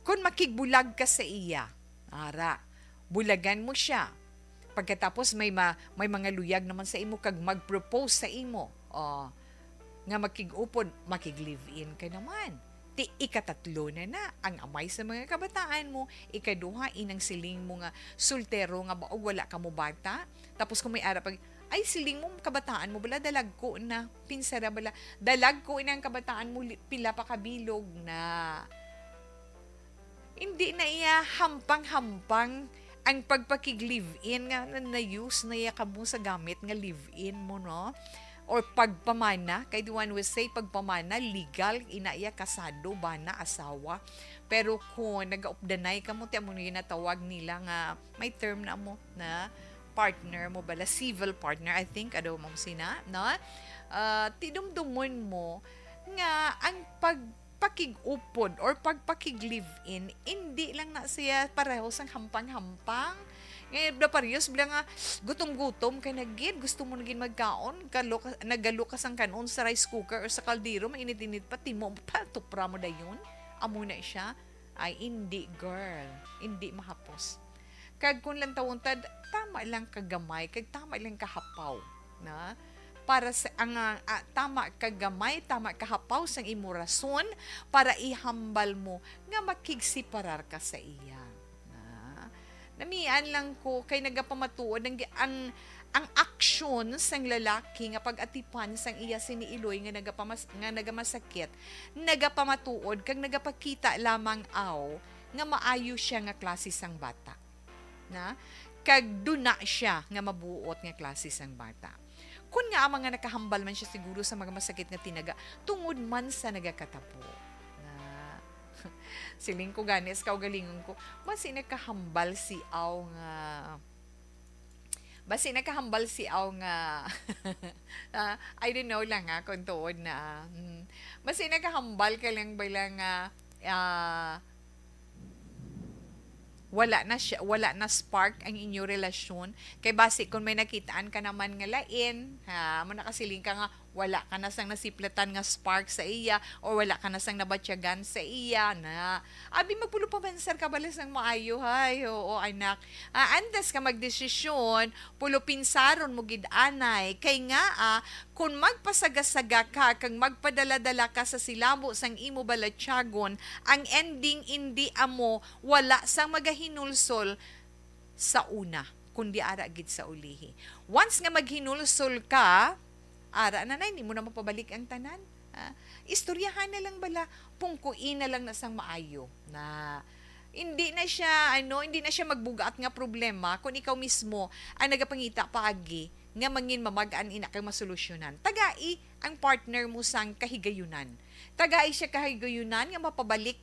kung makigbulag ka sa iya, ara, bulagan mo siya. Pagkatapos may ma-, may mga luyag naman sa imo kag mag-propose sa imo, oh, nga makig-upod, makig-live-in ka naman. Ti ikatatlo na na, ang amay sa mga kabataan mo, ikaduha, inang siling mo nga soltero nga ba, o wala ka mo bata. Tapos kung may ara pag, ay, siling mo, kabataan mo bala, dalagko na. Pinsara bala, dalagko na ang kabataan mo, li-, pila pa kabilog na. Hindi na iya hampang-hampang ang pagpakig-live-in nga na, na-use na iya kamo sa gamit nga live-in mo, no? Or pagpamana, kay the one will say, pagpamana, legal, ina iya, kasado, bana, asawa. Pero kung nagaupdanay kamo, ti amo na ginatawag nila nga, may term na mo, na partner mo bala, civil partner, I think, ano mo sina, no? Ah, tidumdumon mo nga ang pag-, pakig-upod or pagpakig-live-in, hindi lang na siya pareho sang hampang-hampang. Ngayon, da parehas bala nga gutom-gutom ka na gid, gusto mo na gid magkaon, kalo ka, nagalo ka sang kanon sa rice cooker or sa kaldero, mainit-init pa, timo pa, tupra mo dayon. Amo na siya. Ay, hindi, girl. Hindi mahapos. Kag kung lantawon ta, tama lang kagamay, kag tama lang kahapaw, na? Para sa, ang, ah, ah, tama kagamay, tama kahapaw sang imo rason para ihambal mo nga makigsiparar ka sa iya. Na? Namian lang ko kay nagapamatuod ang gi-, ang, ang aksyon sang lalaki nga pag-atipan sang iya sini iloy nga nagapamas-, nga nagamasakit, nagapamatuod kag nagapakita lamang aw nga maayo siya nga klase sang bata, na? Kag duna siya nga mabuot nga klase sang bata. Kun nga ang mga nakahambal man siya siguro sa mga masakit nga tinaga, tungod man sa nagakatabo. Na, siling ko gani sa kaugalingon ko, basi nakahambal si aw nga, basi nakahambal si aw nga, ah, I don't know lang, ah, kung tuod na, ah. Mm. Basi nakahambal ka lang bala nga, ah, wala na siya, wala na spark ang inyo relasyon. Kay basi kung may nakitaan ka naman nga lain, ha, mo nakasiling ka nga wala ka na sang nasiplatan nga spark sa iya or wala ka na sang nabatyagan sa iya, na. Abi, magpulo pa man, sir, ka bala sang maayo, hay, oo, anak. Ah, antes ka magdesisyon, pulo pinsaron mo gid anay. Kay nga, ah, kung magpasaga-saga ka kag magpadala-dala ka sa silabo sang imo balatyagon, ang ending indi amo wala sang magahinulsol sa una, kundi ara gid sa ulihi. Once nga maghinulsol ka, ara na, nay, nimo na mapabalik ang tanan. Ah, istoryahan na lang bala, pungkoi na lang na sang maayo. Na, hindi na siya, ano, hindi na siya magbugat nga problema kung ikaw mismo ang nagapangita paagi nga mangin mamag-an ina kag masolusyonan. Tagai ang partner mo sang kahigayunan. Tagai siya kahigayunan nga mapabalik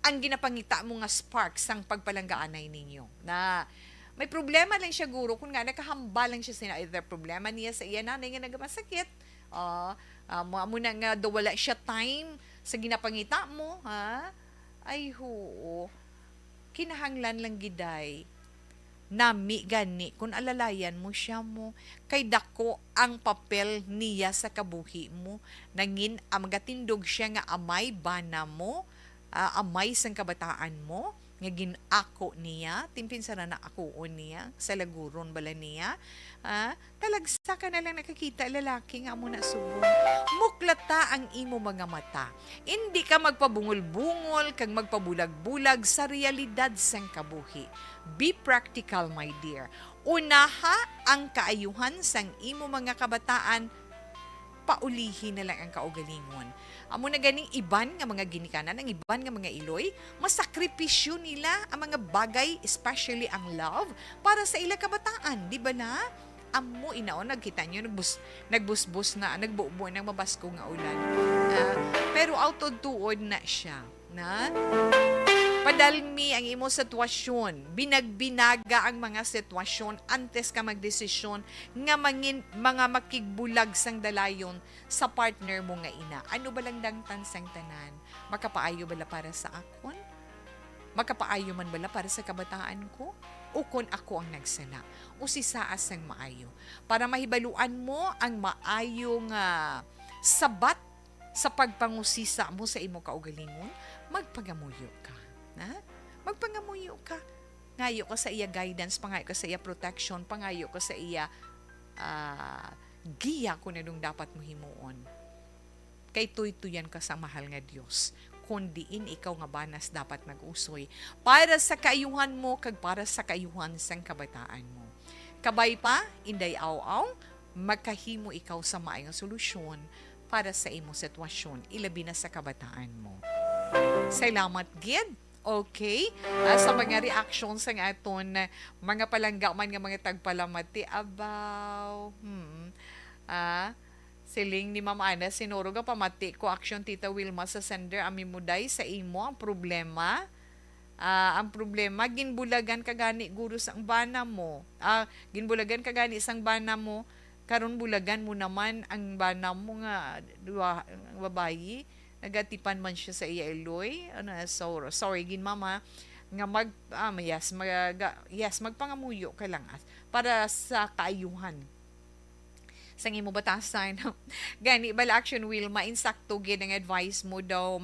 ang ginapangita mo nga spark sang pagpalanggaanay ninyo. Na may problema lang siya, guro, kung nga nakahambal lang siya sa either problema niya sa iya nanay nga nagamasakit, ah, ah, mo, amo na nga daw wala siya time sa ginapangita mo, ha? Ay, hoo. Kinahanglan lang giday nami gani kung alalayan mo siya mo, kay dako ang papel niya sa kabuhi mo. Nangin, ah, magatindog siya nga amay bana mo, ah, amay sang kabataan mo, nga gin-ako niya, timpin sa na akuon niya, sa laguron bala niya. Ah, talagsa ka na lang nakakita lalaki nga amo na subong. Muklata ang imo mga mata. Indi ka magpabungol-bungol kag magpabulag-bulag sa realidad sang kabuhi. Be practical, my dear. Unaha ang kaayuhan sang imo mga kabataan, paulihi na lang ang kaugalingon. Amo na ganing iban nga mga ginikanan, ang iban nga mga iloy, masakripisyo nila ang mga bagay, especially ang love, para sa ila kabataan, di ba na? Amo inaon, nagkita niyo, nagbus-, nagbusbos na, nagbubo ng mabasko nga ulan. Ah, pero aw tuod-tuod na siya, na? Padalmi ang imo sitwasyon. Binagbinaga ang mga sitwasyon antes ka magdesisyon nga mangin-, mga makigbulag sang dalayon sa partner mo nga ina. Ano ba lang dangtan sang tanan? Makapaayo bala para sa akon? Makapaayo man bala para sa kabataan ko? Ukon ako ang nagsala? Usisaa sang maayo para mahibaluan mo ang maayo nga sabat sa pagpangusisa mo sa imo kaugalingon, magpangamuyo ka. Ha? Magpangamuyo ka. Ngayo ka sa iya guidance, pangayo ka sa iya protection, pangayo ka sa iya, ah, giya kung anong dapat mo himuon. Kay tuytuyan ka sa mahal nga Dios, kun diin ikaw nga banas dapat mag-usoy para sa kaayuhan mo kag para sa kaayuhan sang kabataan mo. Kabay pa, Inday Aw-aw, makahimo ikaw sa maay nga solusyon para sa imo sitwasyon, ilabi na sa kabataan mo. Salamat gid. Okay. Ah, sa mga reaction sang aton, ah, mga palangga man nga mga tagpalamati, abaw. Hmm. Ah, siling ni Ma'am Ana, sinuro nga pamati ko, action, Tita Wilma, sa sender, ami mo day sa imo ang problema. Ah, ang problema, ginbulagan ka gani guro sang bana mo. Ah, ginbulagan ka gani sang bana mo. Karon bulagan mo naman ang bana mo nga duwa, babayi. Nagatipan man siya sa iya iloy. Ano, so, sorry gid, mama, nga mag, ah, yes, mag, yes, magpangamuyo ka lang as, para sa kaayuhan sang imo batasan. Gani, bala, action, Wilma, insakto gid ang advice mo daw,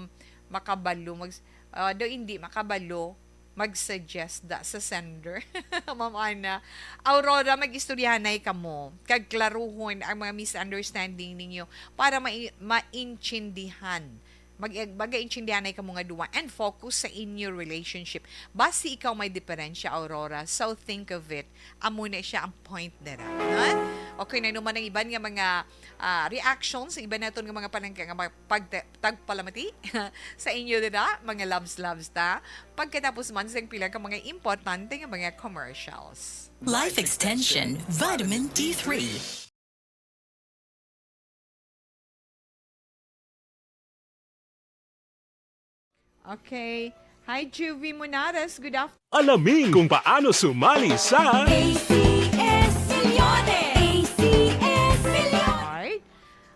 makabalo, mag, ah, daw hindi makabalo, mag-suggest da sa sender. Ma'am Ana, Aurora, mag-istoryahanay kamo, kag klaruhon ang mga misunderstanding ninyo para mai-, maintindihan. Mag-, magaintindihanay kamo nga duwa and focus sa inyo relationship. Basi ikaw may diferensya, Aurora. So think of it. Amo na siya ang point dira. Ha? Okay, na naman ang iban nga mga, ah, reactions, iban naton nga mga palangga nga mga pagte-, tagpalamati sa inyo dira, mga loves, loves ta. Pagkatapos man sa pila ka mga importante nga mga commercials. Life Extension, Vitamin D three. Okay. Hi, Juvie Munares. Good afternoon. Alamin kung paano sumali sa A C S Millones. A C S Millones. Alright.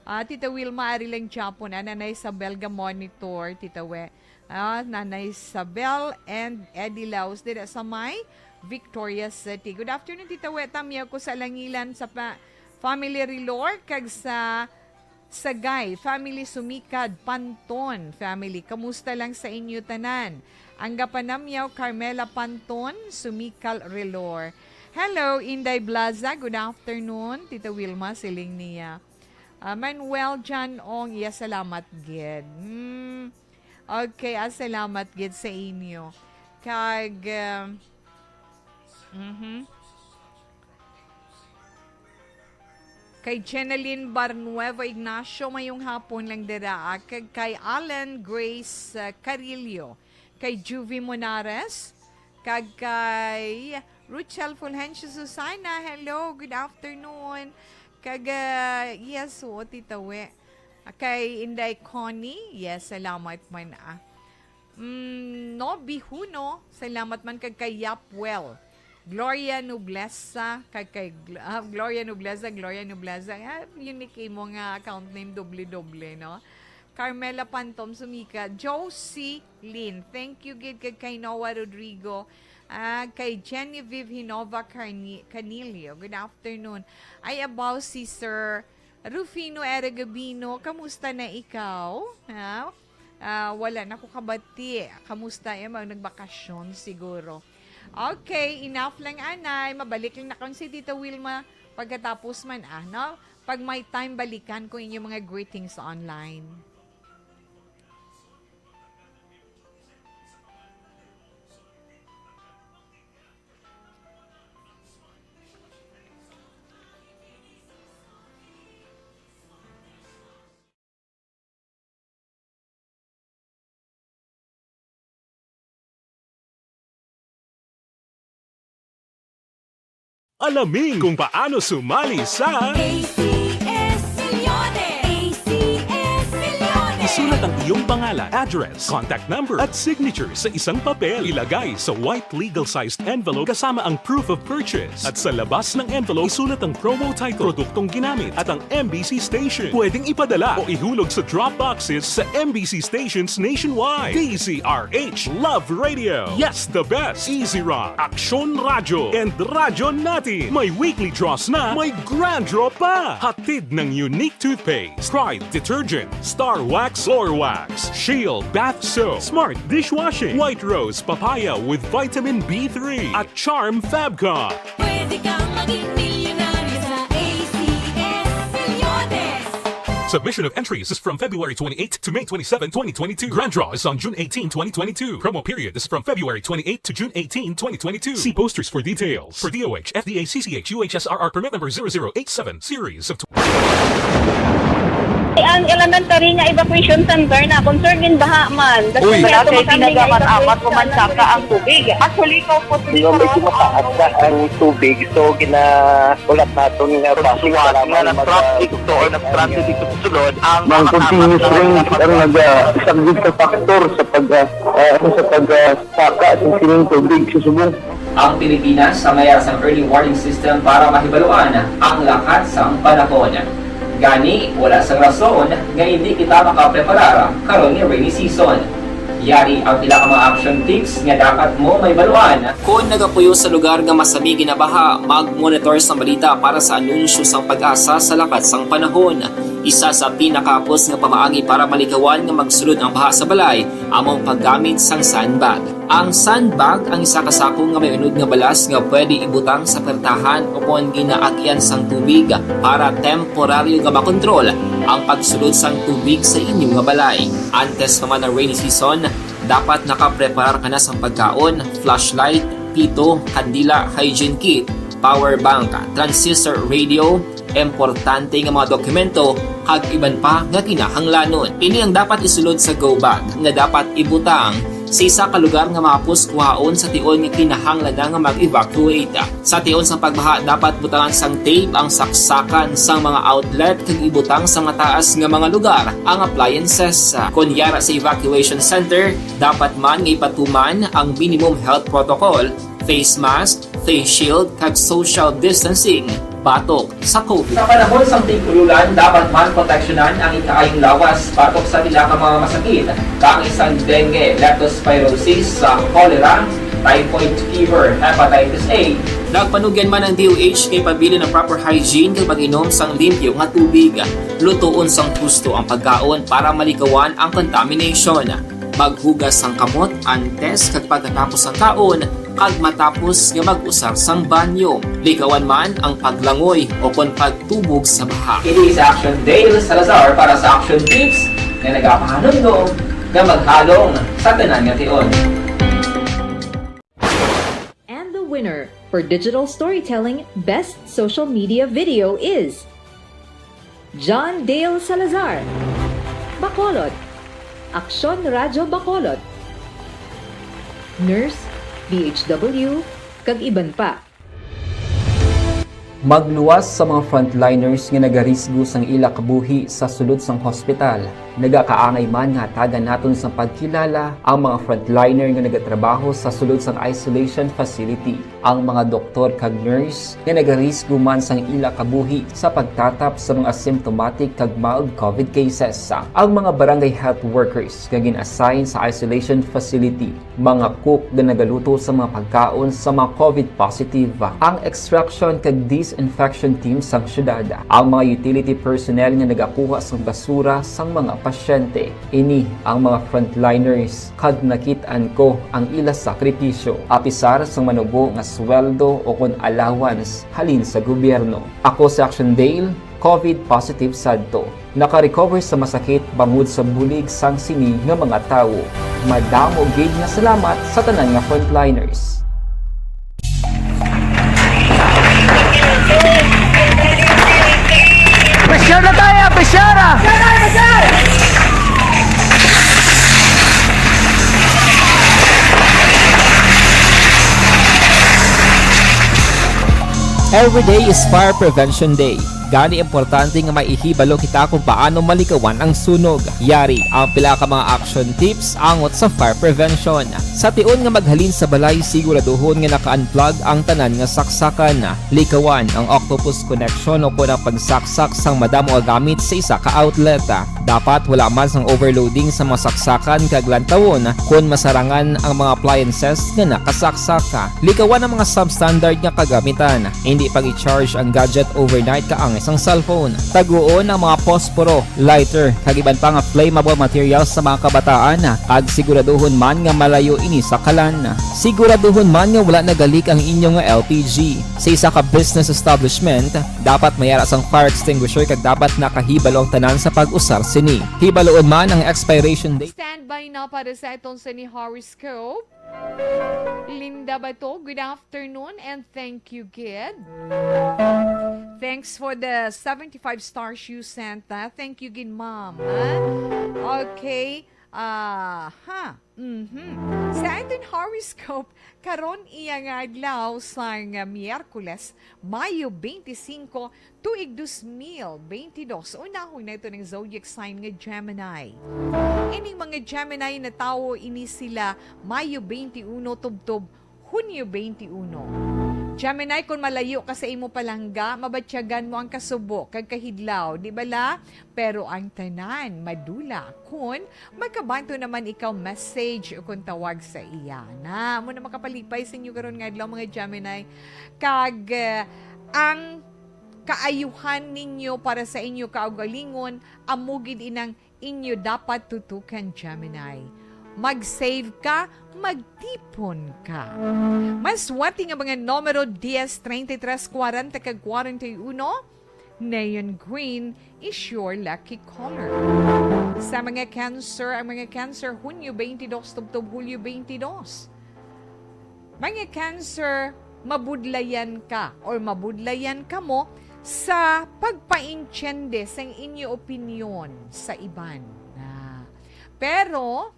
Ah, Tita Wilma, ari lang gyapon, ah, Nanay Isabel ga-monitor, Tita We. Ah, Nanay Isabel and Eddie Laos dira sa may Victoria City. Good afternoon, Tita We. Tamyaw ko sa Langilan sa pa-, family Rilor kag sa Sagay family, Sumikad, Panton family. Kamusta lang sa inyo tanan? Ang gapanamyaw, Carmela Panton, Sumikal, Rilor. Hello, Inday Blaza. Good afternoon, Tita Wilma, siling niya. Ah, Manuel Jan Ong, iya, salamat gid. Hmm. Okay, ah, salamat gid sa inyo. Kag, ah, mhm. Kay Jeneline Barnuevo Ignacio, mayong hapon lang dira, ah, kag kay Alan Grace, ah, Carillo. Kay Juvie Monares, kag kay Ruchel Fulgencio Susana, hello, good afternoon. Kag, ah, yes, oo, Tita We. Ah, kay Inday Connie, yes, salamat man, ah. Mm, Nobi Huno, salamat man, kag kay Yapwell. Gloria Nobleza, kag kay Gl-, ah, Gloria Nobleza, Gloria Nobleza. Ah, unique imo nga account name, doble-doble, no? Carmela Pantom Sumika, Josie Lin, thank you gid, kag kay Noah Rodrigo, ah, kay Genevieve Hinova Carni-, Canilio. Good afternoon. Ay, abaw si Sir Rufino Era Gabino, kamusta na ikaw? Ha? Ah, wala na ko kabati. Kamusta? Eh, mag-, nagbakasyon siguro. Okay, enough lang, anay. Mabalik lang na kon si Tita Wilma pagkatapos man, ah, no? Pag may time, balikan ko inyong mga greetings online. Alamin kung paano sumali sa A C S Millones. A C S Millones. Sulat ang iyong pangalan, address, contact number, at signature sa isang papel. Ilagay sa white legal-sized envelope kasama ang proof of purchase. At sa labas ng envelope, isulat ang promo title, produktong ginamit, at ang M B C station. Pwedeng ipadala o ihulog sa drop boxes sa M B C stations nationwide. D Z R H Love Radio. Yes, the best. Easy Rock, Aksyon Radyo, and Radyo Natin. May weekly draws na, may grand draw pa. Hatid ng Unique Toothpaste, Pride Detergent, Star Wax, Floor Wax, Shield Bath Soap, Smart Dishwashing, White Rose Papaya with Vitamin B three, at Charm Fabcon. Pwede kang maging milyonaryo sa A C S Milyones. Submission of entries is from February twenty-eighth to May twenty-seven, twenty twenty-two. Grand draw is on June eighteen, twenty twenty-two. Promo period is from February twenty-eighth to June eighteen, twenty twenty-two. See posters for details. For D O H, F D A, C C H, U H S R R permit number zero zero eight seven, series of Ang elementary nga evacuation center na concern gin baha man. Uy. Wala kay pinagamat-amat o mansaka ang tubig. Actually, ko po Pero medyo mataas na ang tubig, so ginaulat naton nga basi nga nag-traffic to or nag-transit dito sa sulod ang mga continuous rains ang nag-, ah, isang big factor sa pag, ah, ah, sa pag, ah, saka sa sining tubig sa subong. Ang Pilipinas ang may sang early warning system para mahibaluan ang lakat sang panahon. Gani, wala sang rason nga hindi kita makapreparar karon nga rainy season. Yari ang pila ka mga action tips nga dapat mo mahibaluan. Kon nagapuyo sa lugar nga masami ginabaha, mag-monitor sang balita para sa anunsyo sang PAGASA sa lakat sang panahon. Isa sa pinakahapos nga pamaagi para malikawan nga magsulod ang baha sa balay amo ang paggamit sang sandbag. Ang sandbag ang isa ka sako nga may unod nga balas nga pwede ibutang sa pertahan ukon ginaagian sang tubig para temporaryo nga makontrol ang pagsulod sang tubig sa inyo nga balay. Antes pa man ang rainy season, dapat nakapreparar ka na sang pagkaon, flashlight, pito, kandila, hygiene kit, power bank, transistor radio, importante nga mga dokumento, kag iban pa nga kinahanglanon. Ini ang dapat isulod sa go bag nga dapat ibutang sa isa ka lugar nga mahapos kuhaon sa tion nga kinahanglan na nga mag-evacuate. Sa tion sang pagbaha, dapat butangan sang tape ang saksakan sang mga outlet kag ibutang sa mataas nga mga lugar ang appliances. Kon yara sa evacuation center, dapat man nga ipatuman ang minimum health protocol, face mask, face shield, kag social distancing batok sa COVID. Sa panahon sang tig-ululan, dapat man proteksyonan ang ikaayong lawas batok sa pila ka mga masakit, kaangay sang dengue, leptospirosis, sa cholera, typhoid fever, hepatitis A. Nagpanugyan man ang D O H kay pabilin ang proper hygiene kag pag-inom sang limpyo nga tubig. Lutoon sang husto ang pagkaon para malikawan ang contamination. Maghugas sang kamot antes kag pagkatapos sang kaon kag matapos nga mag-usar sang banyo. Likawan man ang paglangoy ukon pagtubog sa baha. Ini si Action Dale Salazar para sa Action Tips nga nagapahanumdom nga maghalong sa tanan nga tion. And the winner for digital storytelling best social media video is John Dale Salazar, Bacolod, Aksyon Radyo Bacolod, nurse, D H W, kag iban pa. Magluwas sa mga frontliners nga nagarisgo sang ila kabuhi sa sulod sang hospital. Nagakaangay man nga hatagan naton sang pagkilala ang mga frontliner nga nagatrabaho sa sulod sang isolation facility, ang mga doktor kag nurse nga nagarisgo man sang ila kabuhi sa pagtatap sa mga asymptomatic kag mild COVID cases, ang mga barangay health workers nga gin-assign sa isolation facility, mga cook nga nagaluto sa mga pagkaon sa mga COVID positive, ang extraction kag disinfection team sang syudad, ang mga utility personnel nga nagakuha sang basura sang mga pasyente. Ini ang mga frontliners, kag nakit-an ko ang ila sakripisyo, apisar sang manubo nga sweldo ukon allowance halin sa gobyerno. Ako si Action Dale, COVID positive sadto. Naka-recover sa masakit bangod sa bulig sang sini nga mga tawo. Madamo gid nga salamat sa tanan nga frontliners. Pressure na tayo! Pressure! Every day is Fire Prevention Day. Gani, importante nga maihibalo kita kung paano malikawan ang sunog. Yari ang pila ka mga action tips angot sa fire prevention. Sa tion nga maghalin sa balay, siguraduhon nga naka-unplug ang tanan nga saksakan. Likawan ang octopus connection o kon ang pagsaksak sang madamo nga gamit sa isa ka outlet. Dapat wala man sang overloading sa mga saksakan kag lantawon kon masarangan ang mga appliances nga nakasaksak. Likawan ang mga substandard nga kagamitan. Hindi pag-i-charge ang gadget overnight kaangay sang cellphone. Taguon ang mga posporo, lighter, kag iban pa nga flammable materials sa mga kabataan, kag siguraduhon man nga malayo ini sa kalan. Siguraduhon man nga wala nagalik ang inyo nga L P G. Sa isa ka business establishment, dapat may ara sang fire extinguisher kag dapat nakahibalo ang tanan sa pag-usar sini. Hibaluon man ang expiration date. Standby na para sa atong sini horoscope. Linda Bato, good afternoon and thank you, gid. Thanks for the seventy-five stars you sent, ha? Thank you, gid, ma'am, ha? Okay. Ah, ha. Mhm. Sa aton horoscope, karon iya nga adlaw sang Miyerkules, Mayo twenty-five, tuig dos mil twenty-dos. Unahon nato ang zodiac sign nga Gemini. Ining mga Gemini, natawo ini sila Mayo twenty-one tubtob Hunyo twenty-one. Gemini, kung malayo ka sa imo palangga, mabatyagan mo ang kasubo kag kahidlaw, di bala? Pero ang tanan madula kun magkabaton naman ikaw message o kung tawag sa iya. Na, amo na makapalipay sa inyo karon nga adlaw, mga Gemini. Kag, eh, ang kaayuhan ninyo para sa inyo kaugalingon, amo gid inang inyo dapat tutukan, Gemini. Mag-save ka, magtipon ka. Maswerte nga mga numero diyes, treinta y tres, kwarenta, kag kwarenta y uno. Neon green is your lucky color. Sa mga Cancer, ang mga Cancer, Hunyo twenty-two tubtob Hulyo twenty-two. Mga Cancer, mabudlayan ka or mabudlayan kamo sa pagpaintiende sang inyo opinyon sa iban. Ah, pero,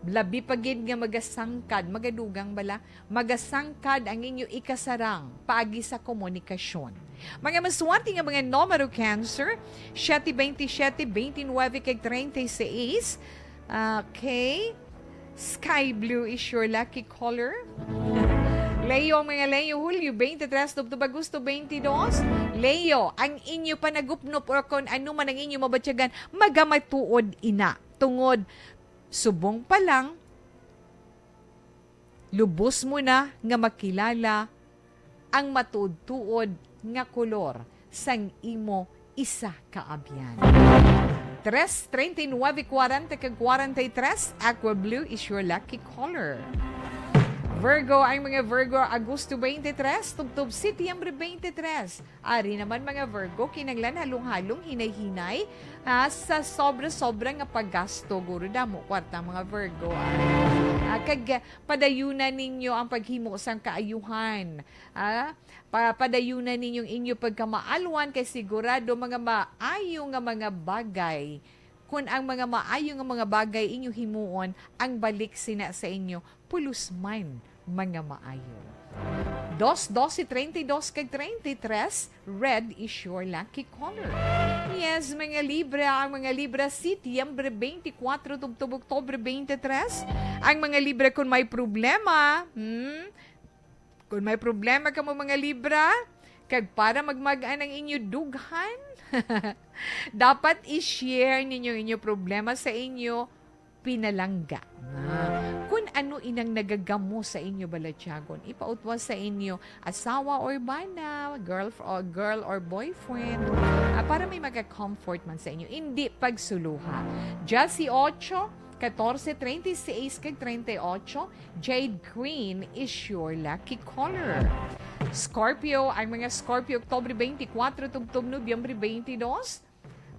labi pa gid nga magasangkad, magadugang bala, magasangkad ang inyo ikasarang paagi sa komunikasyon. Mga maswerte nga mga numero, Cancer, siyete, baynte siyete, baynte nuwebe, kag treinta y seis. Okay. Sky blue is your lucky color. Leo, ang mga Leo, Hulyo twenty-three tubtob Agosto twenty-two. Leo, ang inyo panagupnop or kung ano man ang inyo mabatyagan, magamatuod ina. Tungod, subong pa lang, lubos mo na nga makilala ang matuod-tuod nga kolor sang imo isa ka abyan. Tres, treinta y nuebe, kwarenta, kag kwarenta y tres, aqua blue is your lucky color. Virgo, ang mga Virgo, Agosto twenty-three, tubtob Setyembre twenty-three. Ari naman, mga Virgo, kinahanglan halong-halong hinay-hinay, ah, sa sobra-sobra nga paggasto. Guro damo kwarta, mga Virgo, ah. Ah, kag, ah, padayunan ninyo ang paghimo sang kaayuhan. Ah, pa-, padayunan ninyo ang inyo pagkamaalwan kay sigurado mga maayo nga mga bagay. Kun ang mga maayo nga mga bagay inyo himuon, ang balik sina sa inyo, pulos man mga maayo. Dos, dose, treinta y dos, kag treinta y tres, red is your lucky color. Yes, mga Libra, ang mga Libra, Setyembre twenty-four tubtob Oktubre twenty-three. Ang mga Libra, kung may problema, hmm, kung may problema kamo, mga Libra, kag para magmag-an ang inyo dughan, dapat i-share ninyo inyo problema sa inyo pinalangga. Ah, kun ano inang nagagamo sa inyo balatyagon, ipautwas sa inyo asawa or bana, girl or, girl or boyfriend, ah, para may maga-comfort man sa inyo. Indi pagsuluha. Jesse ocho, catorce, treinta y seis, kag treinta y ocho, jade green is your lucky color. Scorpio, ang mga Scorpio, Oktubre twenty-four tubtob Nobyembre twenty-two.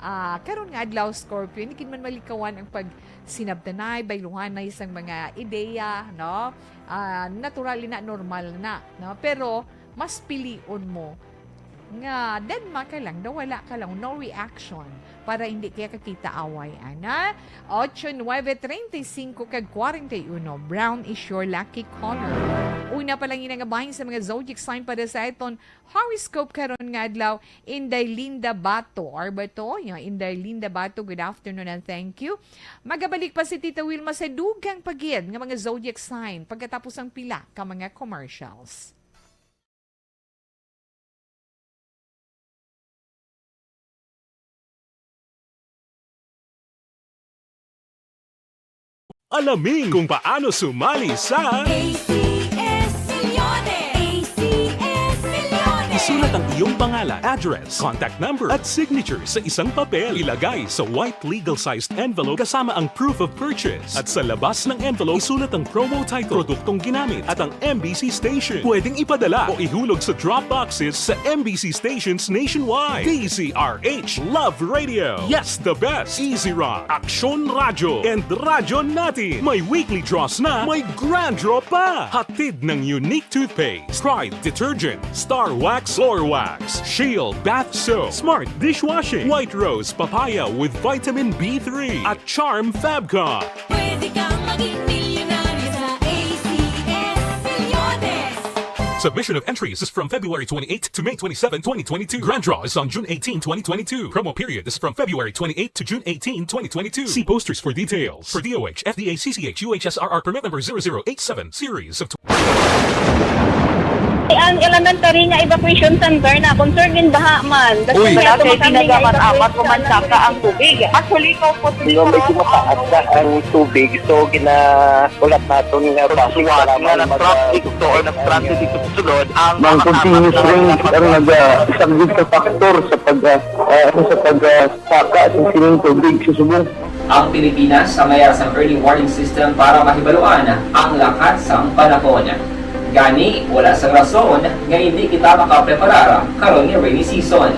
Ah, karon nga adlaw, Scorpio, hindi gid man malikawan ang pagsinabtanay, bayluhanay sang mga ideya, no? Ah, natural na, normal na, no? Pero mas pilion mo nga deadma ka lang, daw wala ka lang, no reaction, para hindi kaya kakita away, ana. Ocho, nuebe, treinta y cinco, kag kwarenta y uno. Brown is your lucky color. Una pa lang ini nga bahin sa mga zodiac sign para sa aton horoscope karon nga adlaw, Inday Linda Bato. Or Bato, yeah, Inday Linda Bato, good afternoon and thank you. Magabalik pa si Tita Wilma sa dugang pa gid nga mga zodiac sign pagkatapos ang pila ka mga commercials. Alamin kung paano sumali sa A C S Milyones! A C S Milyones! Isulat ang iyong pangalan, address, contact number, at signature sa isang papel. Ilagay sa white legal-sized envelope kasama ang proof of purchase. At sa labas ng envelope, isulat ang promo title, produktong ginamit, at ang M B C station. Pwedeng ipadala o ihulog sa drop boxes sa M B C stations nationwide. D Z R H, Love Radio. Yes, the best. Easy Rock, Aksyon Radyo, and Radyo Natin. May weekly draws na, may grand draw pa. Hatid ng Unique Toothpaste, Pride Detergent, Star Wax Floor Wax, Shield Bath Soap, Smart Dishwashing, White Rose Papaya with Vitamin B three, at Charm Fabcon. Pwede kang maging milyonaryo sa A C S Milyones. Submission of entries is from February twenty-eighth to May twenty-seven, twenty twenty-two. Grand draw is on June eighteen, twenty twenty-two. Promo period is from February twenty-eighth to June eighteen, twenty twenty-two. See posters for details. For D O H, F D A, C C H, U H S R R permit number zero zero eight seven, series of Ang elementary nga evacuation center na concern in baha man. Uy. Wala kay pinagamat-amat ko man saka ang tubig. Actually, ikaw po, Hindi, medyo mataas na ang tubig. So, ginahulat naton nga base sa nga nag-traffic to or nag-transit dito sa sulod, ang Ang mga continuous kasama rain ang naga-, isa gid sa factor sa pag, ah, ah, ano, sa pag, ah, saka sa sining tubig sa subong. Ang Pilipinas sa mayara sang early warning system para mahibaluan ang lakat sang panahon. Gani, wala sang rason nga indi kita makapreparar karon nga rainy season.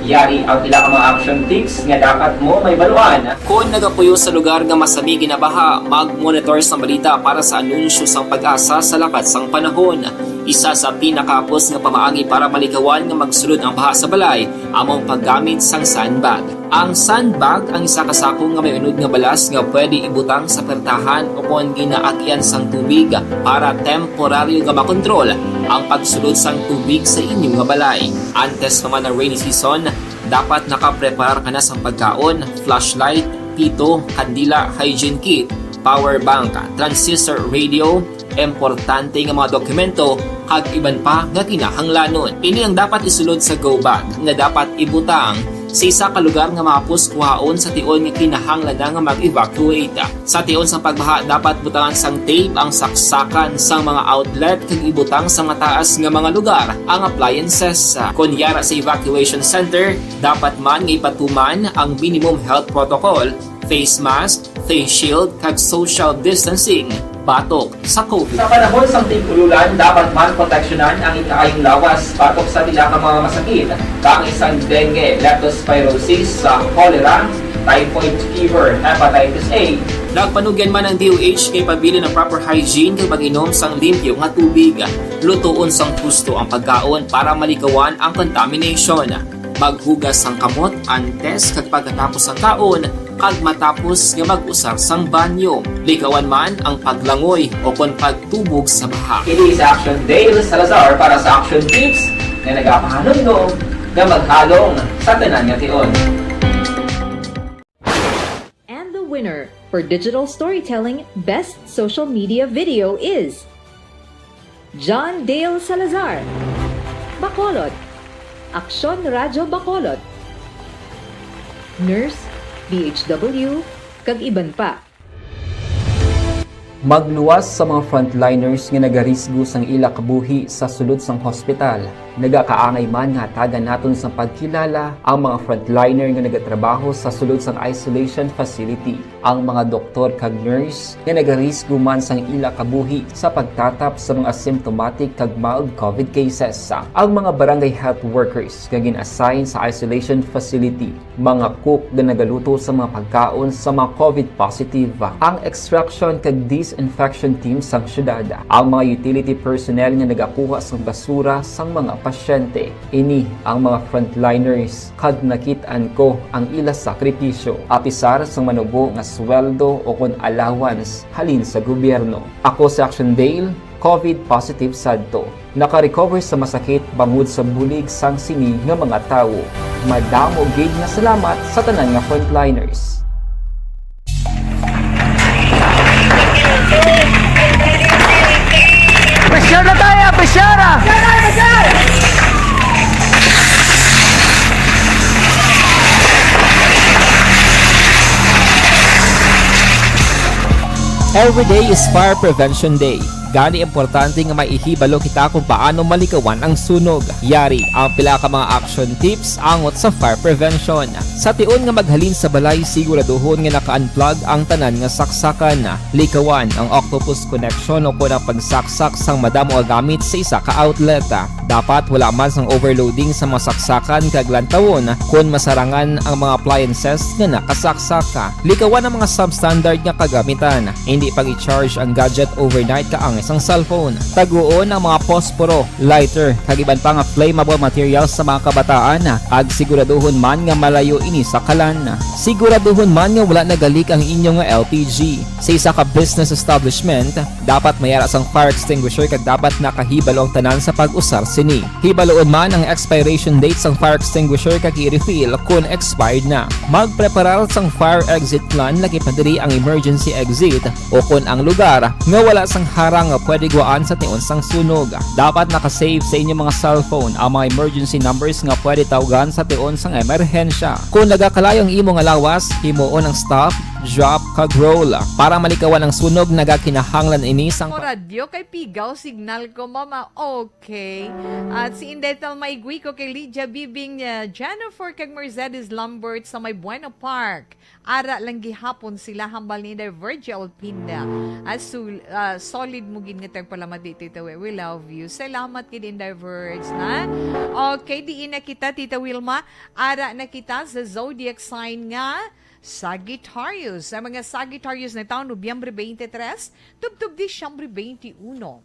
Yari ang pila ka mga action tips nga dapat mo mahibaluan. Kon nagapuyo sa lugar nga masami ginabaha, mag-monitor sang balita para sa anunsyo sang PAGASA sa lakat sang panahon. Isa sa pinakahapos nga pamaagi para malikawan nga magsulod ang baha sa balay amo ang paggamit sang sandbag. Ang sandbag ang isa ka sako nga may unod nga balas nga pwede ibutang sa pertahan o kon ginaagyan sang tubig para temporaryo nga makontrol ang pagsulod sang tubig sa inyo nga balay. Antes pa man ang rainy season, dapat nakapreparar ka na sang pagkaon, flashlight, pito, kandila, hygiene kit, power bank, transistor radio, importante nga mga dokumento, kag iban pa nga kinahanglanon. Ini ang dapat isulod sa go bag nga dapat ibutang sa isa ka lugar nga mahapos kuhaon sa tion nga kinahanglan na nga mag-evacuate. Sa tion sang pagbaha, dapat butangan sang tape ang saksakan sang mga outlet kag ibutang sa mataas nga mga lugar ang appliances. Kon yara sa evacuation center, dapat man nga ipatuman ang minimum health protocol, face mask, face shield, kag social distancing batok sa COVID. Sa panahon sang tig-ululan, dapat man proteksyonan ang ikaayong lawas batok sa pila ka mga masakit, kaangay sang dengue, leptospirosis, sa cholera, typhoid fever, hepatitis A. Nagpanugyan man ang D O H nga ipabilin ang proper hygiene kag pag-inom sang limpyo nga tubig. Lutoon sang husto ang pagkaon para malikawan ang contamination. Maghugas sang kamot antes kag pagkatapos sang kaon kag matapos nga mag-usar sang banyo. Likawan man ang paglangoy o kon pagtubog sa baha. Ini si Action Dale Salazar para sa Action Tips nga nagapahanumdom nga maghalong sa tanan nga tion. And the winner for Digital Storytelling Best Social Media Video is John Dale Salazar, Bacolod, Aksyon Radyo Bacolod, Nurse, D H W, kag iban pa. Magluwas sa mga frontliners nga nagarisgo sang ila kabuhi sa sulod sang hospital. Nagakaangay man nga hatagan naton sang pagkilala ang mga frontliner nga nagatrabaho sa sulod sang isolation facility, ang mga doktor kag nurse nga nagarisgo man sang ila kabuhi sa pagtatap sa mga asymptomatic kag mild COVID cases, ang mga barangay health workers nga gin-assign sa isolation facility, mga cook nga nagaluto sa mga pagkaon sa mga COVID positive, ang extraction kag disinfection team sang syudad, ang mga utility personnel nga nagakuha sang basura sang mga pasyente. Ini ang mga frontliners, kag nakit-an ko ang ila sakripisyo, apisar sang manubo nga sweldo o kon allowance halin sa gobyerno. Ako si Action Dale, COVID positive sadto. Naka-recover sa masakit bangod sa bulig sang sini nga mga tawo. Madamo gid nga salamat sa tanan nga frontliners. Pressure na tayo! Pressure na! Every day is Fire Prevention Day. Gani, importante nga may ihibalo kita kung paano malikawan ang sunog. Yari ang pila ka mga action tips angot sa fire prevention. Sa tion nga maghalin sa balay, siguraduhon nga naka-unplug ang tanan nga saksakan. Likawan ang octopus connection o kon ang pagsaksak sang madamo nga gamit sa isa ka outlet. Dapat wala man sang overloading sa mga saksakan kag lantawon kon masarangan ang mga appliances nga nakasaksak. Likawan ang mga substandard nga kagamitan. Hindi pag-i-charge ang gadget overnight kaangay sang cellphone. Taguon ang mga posporo, lighter, kag iban pa nga flammable materials sa mga kabataan, kag siguraduhon man nga malayo ini sa kalan. Siguraduhon man nga wala nagalik ang inyo nga L P G. Sa isa ka business establishment, dapat may ara sang fire extinguisher kag dapat nakahibalo ang tanan sa pag-usar sini. Hibaluon man ang expiration date sang fire extinguisher kag i-refill kon expired na. Magpreparar sang fire exit plan, lakip na diri ang emergency exit o kon ang lugar nga wala sang harang nga pwede guwaan sa tion sang sunog. Dapat naka-save sa inyo mga cellphone ang mga emergency numbers nga pwede tawgan sa tion sang emerhensya. Kon nagakalayo ang imo nga lawas, himuon ang stop, drop, kag roll. Para malikawan ang sunog, nagakinahanglan ini sang Ko radyo kay pigaw signal ko, mama. Okay. At si Inday Thelma Iguico kay Lydia Bibing, uh, Jennifer kag Mercedes Lambert sa may Buena Park. Ara lang gihapon sila hambal ni Inday Virgil Pinda. As sul-, ah, solid mo gid nga tagpalamati, Tita Wi. We love you. Salamat gid, Inday Virg, na. Okay, diin na kita, Tita Wilma. Ara na kita sa zodiac sign nga Sagittarius. Ang mga Sagittarius na taon, Nobyembre twenty-three, tubtob Disyembre twenty-one.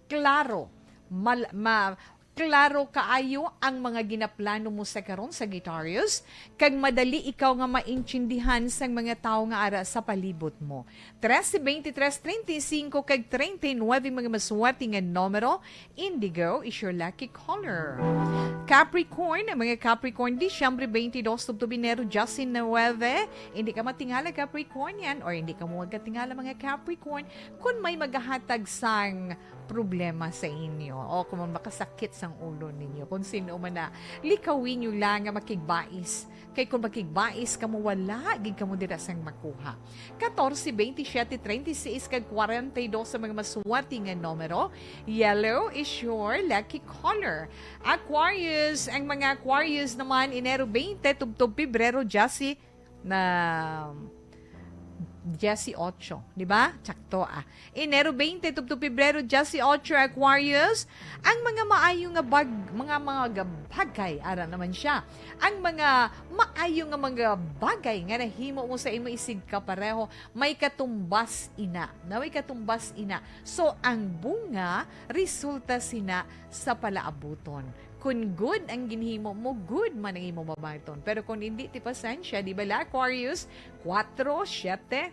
Klaro, mal-, ma-, klaro kaayo ang mga ginaplano mo sa karon, Sagittarius, kag madali ikaw nga maintindihan sang mga tawo nga ara sa palibot mo. Trese, veintitrés, treinta y cinco, kag treinta y nueve, mga maswerte nga numero. Indigo is your lucky color. Capricorn, ang mga Capricorn, Disyembre twenty-dos tubtob Enero diyasinuwebe. Hindi ka matingala, Capricornian, or hindi ka mo magkatingala, mga Capricorn, kung may magahatag sang problema sa inyo o kung makasakit sang ulo ninyo, kung sino man na, likawin nyo lang nga makigbais. Kay kung makigbais kamo, wala gid kamo dira sang makuha. Catorce, veintisiete, treinta y seis, kag kwarenta y dos sa mga maswerte nga numero. Yellow is your lucky color. Aquarius, ang mga Aquarius naman, Enero twenty tubtob Pebrero diyes na dieciocho, di ba? Tsakto, ah. Enero twenty tubtob Pebrero dieciocho, Aquarius, ang mga maayo nga bag-, mga, mga ga-, bagay, ara naman siya. Ang mga maayo nga mga bagay nga nahimo mo sa imo isig kapareho, may katumbas ina. Na may katumbas ina. So, ang bunga, resulta sina sa palaabuton. Kun good ang ginhimo mo, good man ang imo mabaton. Pero kung hindi, ti pasensya, di bala, Aquarius? Kwatro, siyete,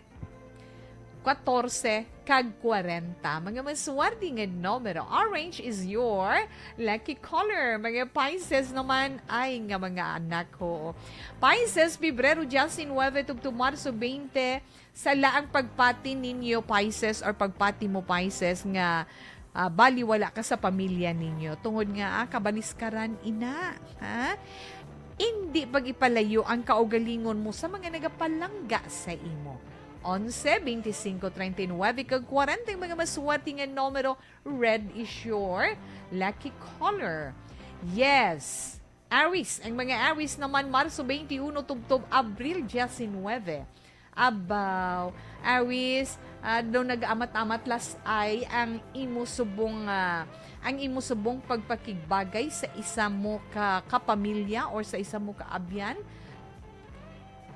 katorse, kag kwarenta. Mga maswerte nga numero. Orange is your lucky color. Mga Pisces naman, ay nga mga anak ko. Pisces, Pebrero diecinuebe tubtob Marso twenty, sala ang pagpati ninyo, Pisces, or pagpati mo, Pisces, nga, ah, baliwala ka sa pamilya ninyo. Tungod nga, ah, kabaliskaran ina, ha? Indi pag-ipalayo ang kaugalingon mo sa mga nagapalangga sa imo. Onse, veinticinco, treinta y nueve, kag kwarenta ang mga maswerte nga numero. Red is your lucky color. Yes. Aries, ang mga Aries naman, Marso twenty-one tubtob Abril diecinuebe. Abaw, Aries, ah, daw nag-amat-amat las ay ang imo subong, ah, ang imo subong pagpakigbagay sa isa mo ka kapamilya or sa isa mo ka abyan.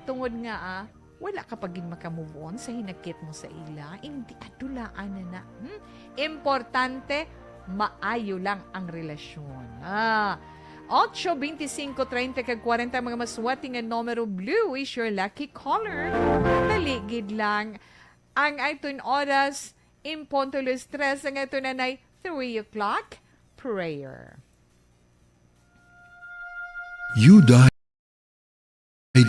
Tungod nga, ah, wala ka pa gid maka-move on sa hinakit mo sa ila, hindi adulaan na na. Hmm? Importante, maayo lang ang relasyon. Ah, ocho, veinticinco, treinta, kag kwarenta, mga maswerte nga numero. Blue is your lucky color. Dali gid lang. Ang aton oras, In punto alas tres ang ato na nay three o'clock prayer. You died,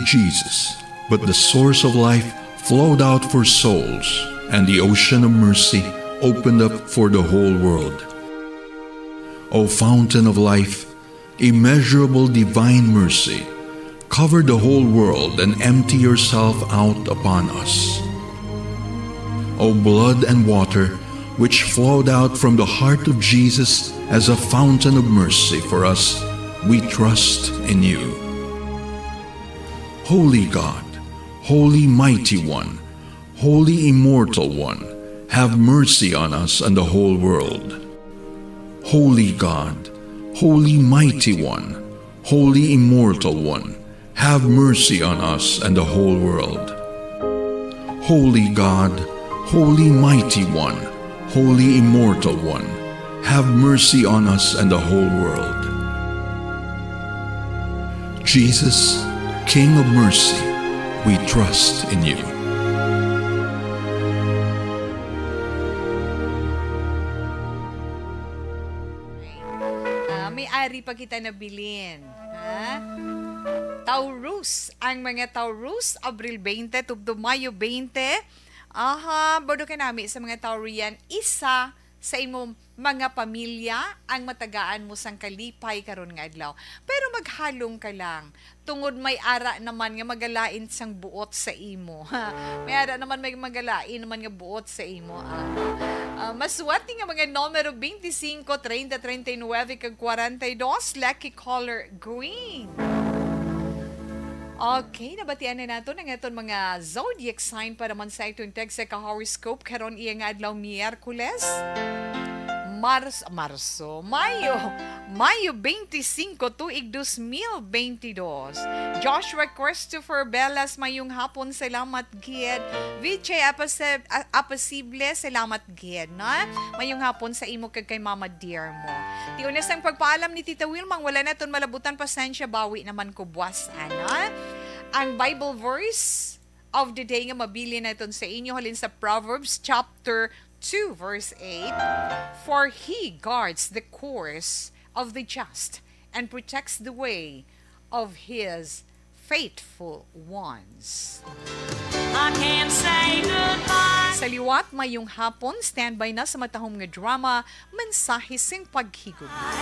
Jesus, but the source of life flowed out for souls, and the ocean of mercy opened up for the whole world. O fountain of life, immeasurable divine mercy, cover the whole world and empty yourself out upon us. O blood and water, which flowed out from the heart of Jesus as a fountain of mercy for us, we trust in you. Holy God, Holy Mighty One, Holy Immortal One, have mercy on us and the whole world. Holy God, Holy Mighty One, Holy Immortal One, have mercy on us and the whole world. Holy God, Holy Mighty One, Holy Immortal One, have mercy on us and the whole world. Jesus, King of mercy, we trust in you. Ah, may ari pa kita nabilin. Ha? Taurus. Ang mga Taurus, Abril twenty tubtob Mayo twenty. Aha, bodo ka nami sa mga Taurian. Isa sa imo mga pamilya ang matagaan mo sang kalipay karon nga adlaw. Pero maghalong ka lang, tungod may ara naman nga magalain sang buot sa imo. May ara naman may magalain naman nga buot sa imo. Ah, ah, masuwat ni nga mga numero twenty-cinco, treinta, treinta y nueve, kag kwarenta y dos, lucky color green. Okay, nabatian na nato ang aton mga zodiac sign para man sa aton tag sa ka-horoscope karon iya nga adlaw, Miyerkules, Mars-, Marso, Mayo, Mayo twenty-cinco, tuig dos mil twenty-dos. Joshua Christopher Belas, mayong hapon, salamat gid. Vijay Apase-, A-, Apasible, salamat gid, no? Mayong hapon sa imo kag kay Mama Dear mo. Ti una sang pagpaalam ni Tita Wilma, wala naton malabutan, pasensya, bawi naman ko buwas, ana. Ang Bible verse of the day nga mabilin naton sa inyo halin sa Proverbs chapter two, verse eight, "For he guards the course of the just and protects the way of his faithful ones." I can't say goodbye. Sa liwat, mayong hapon, standby na sa matahom nga drama, Mensahe sing Paghigugma.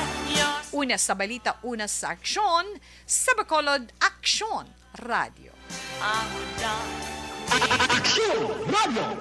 Una sa balita, una sa aksyon, sa Bacolod Aksyon Radio. Aksyon Radio!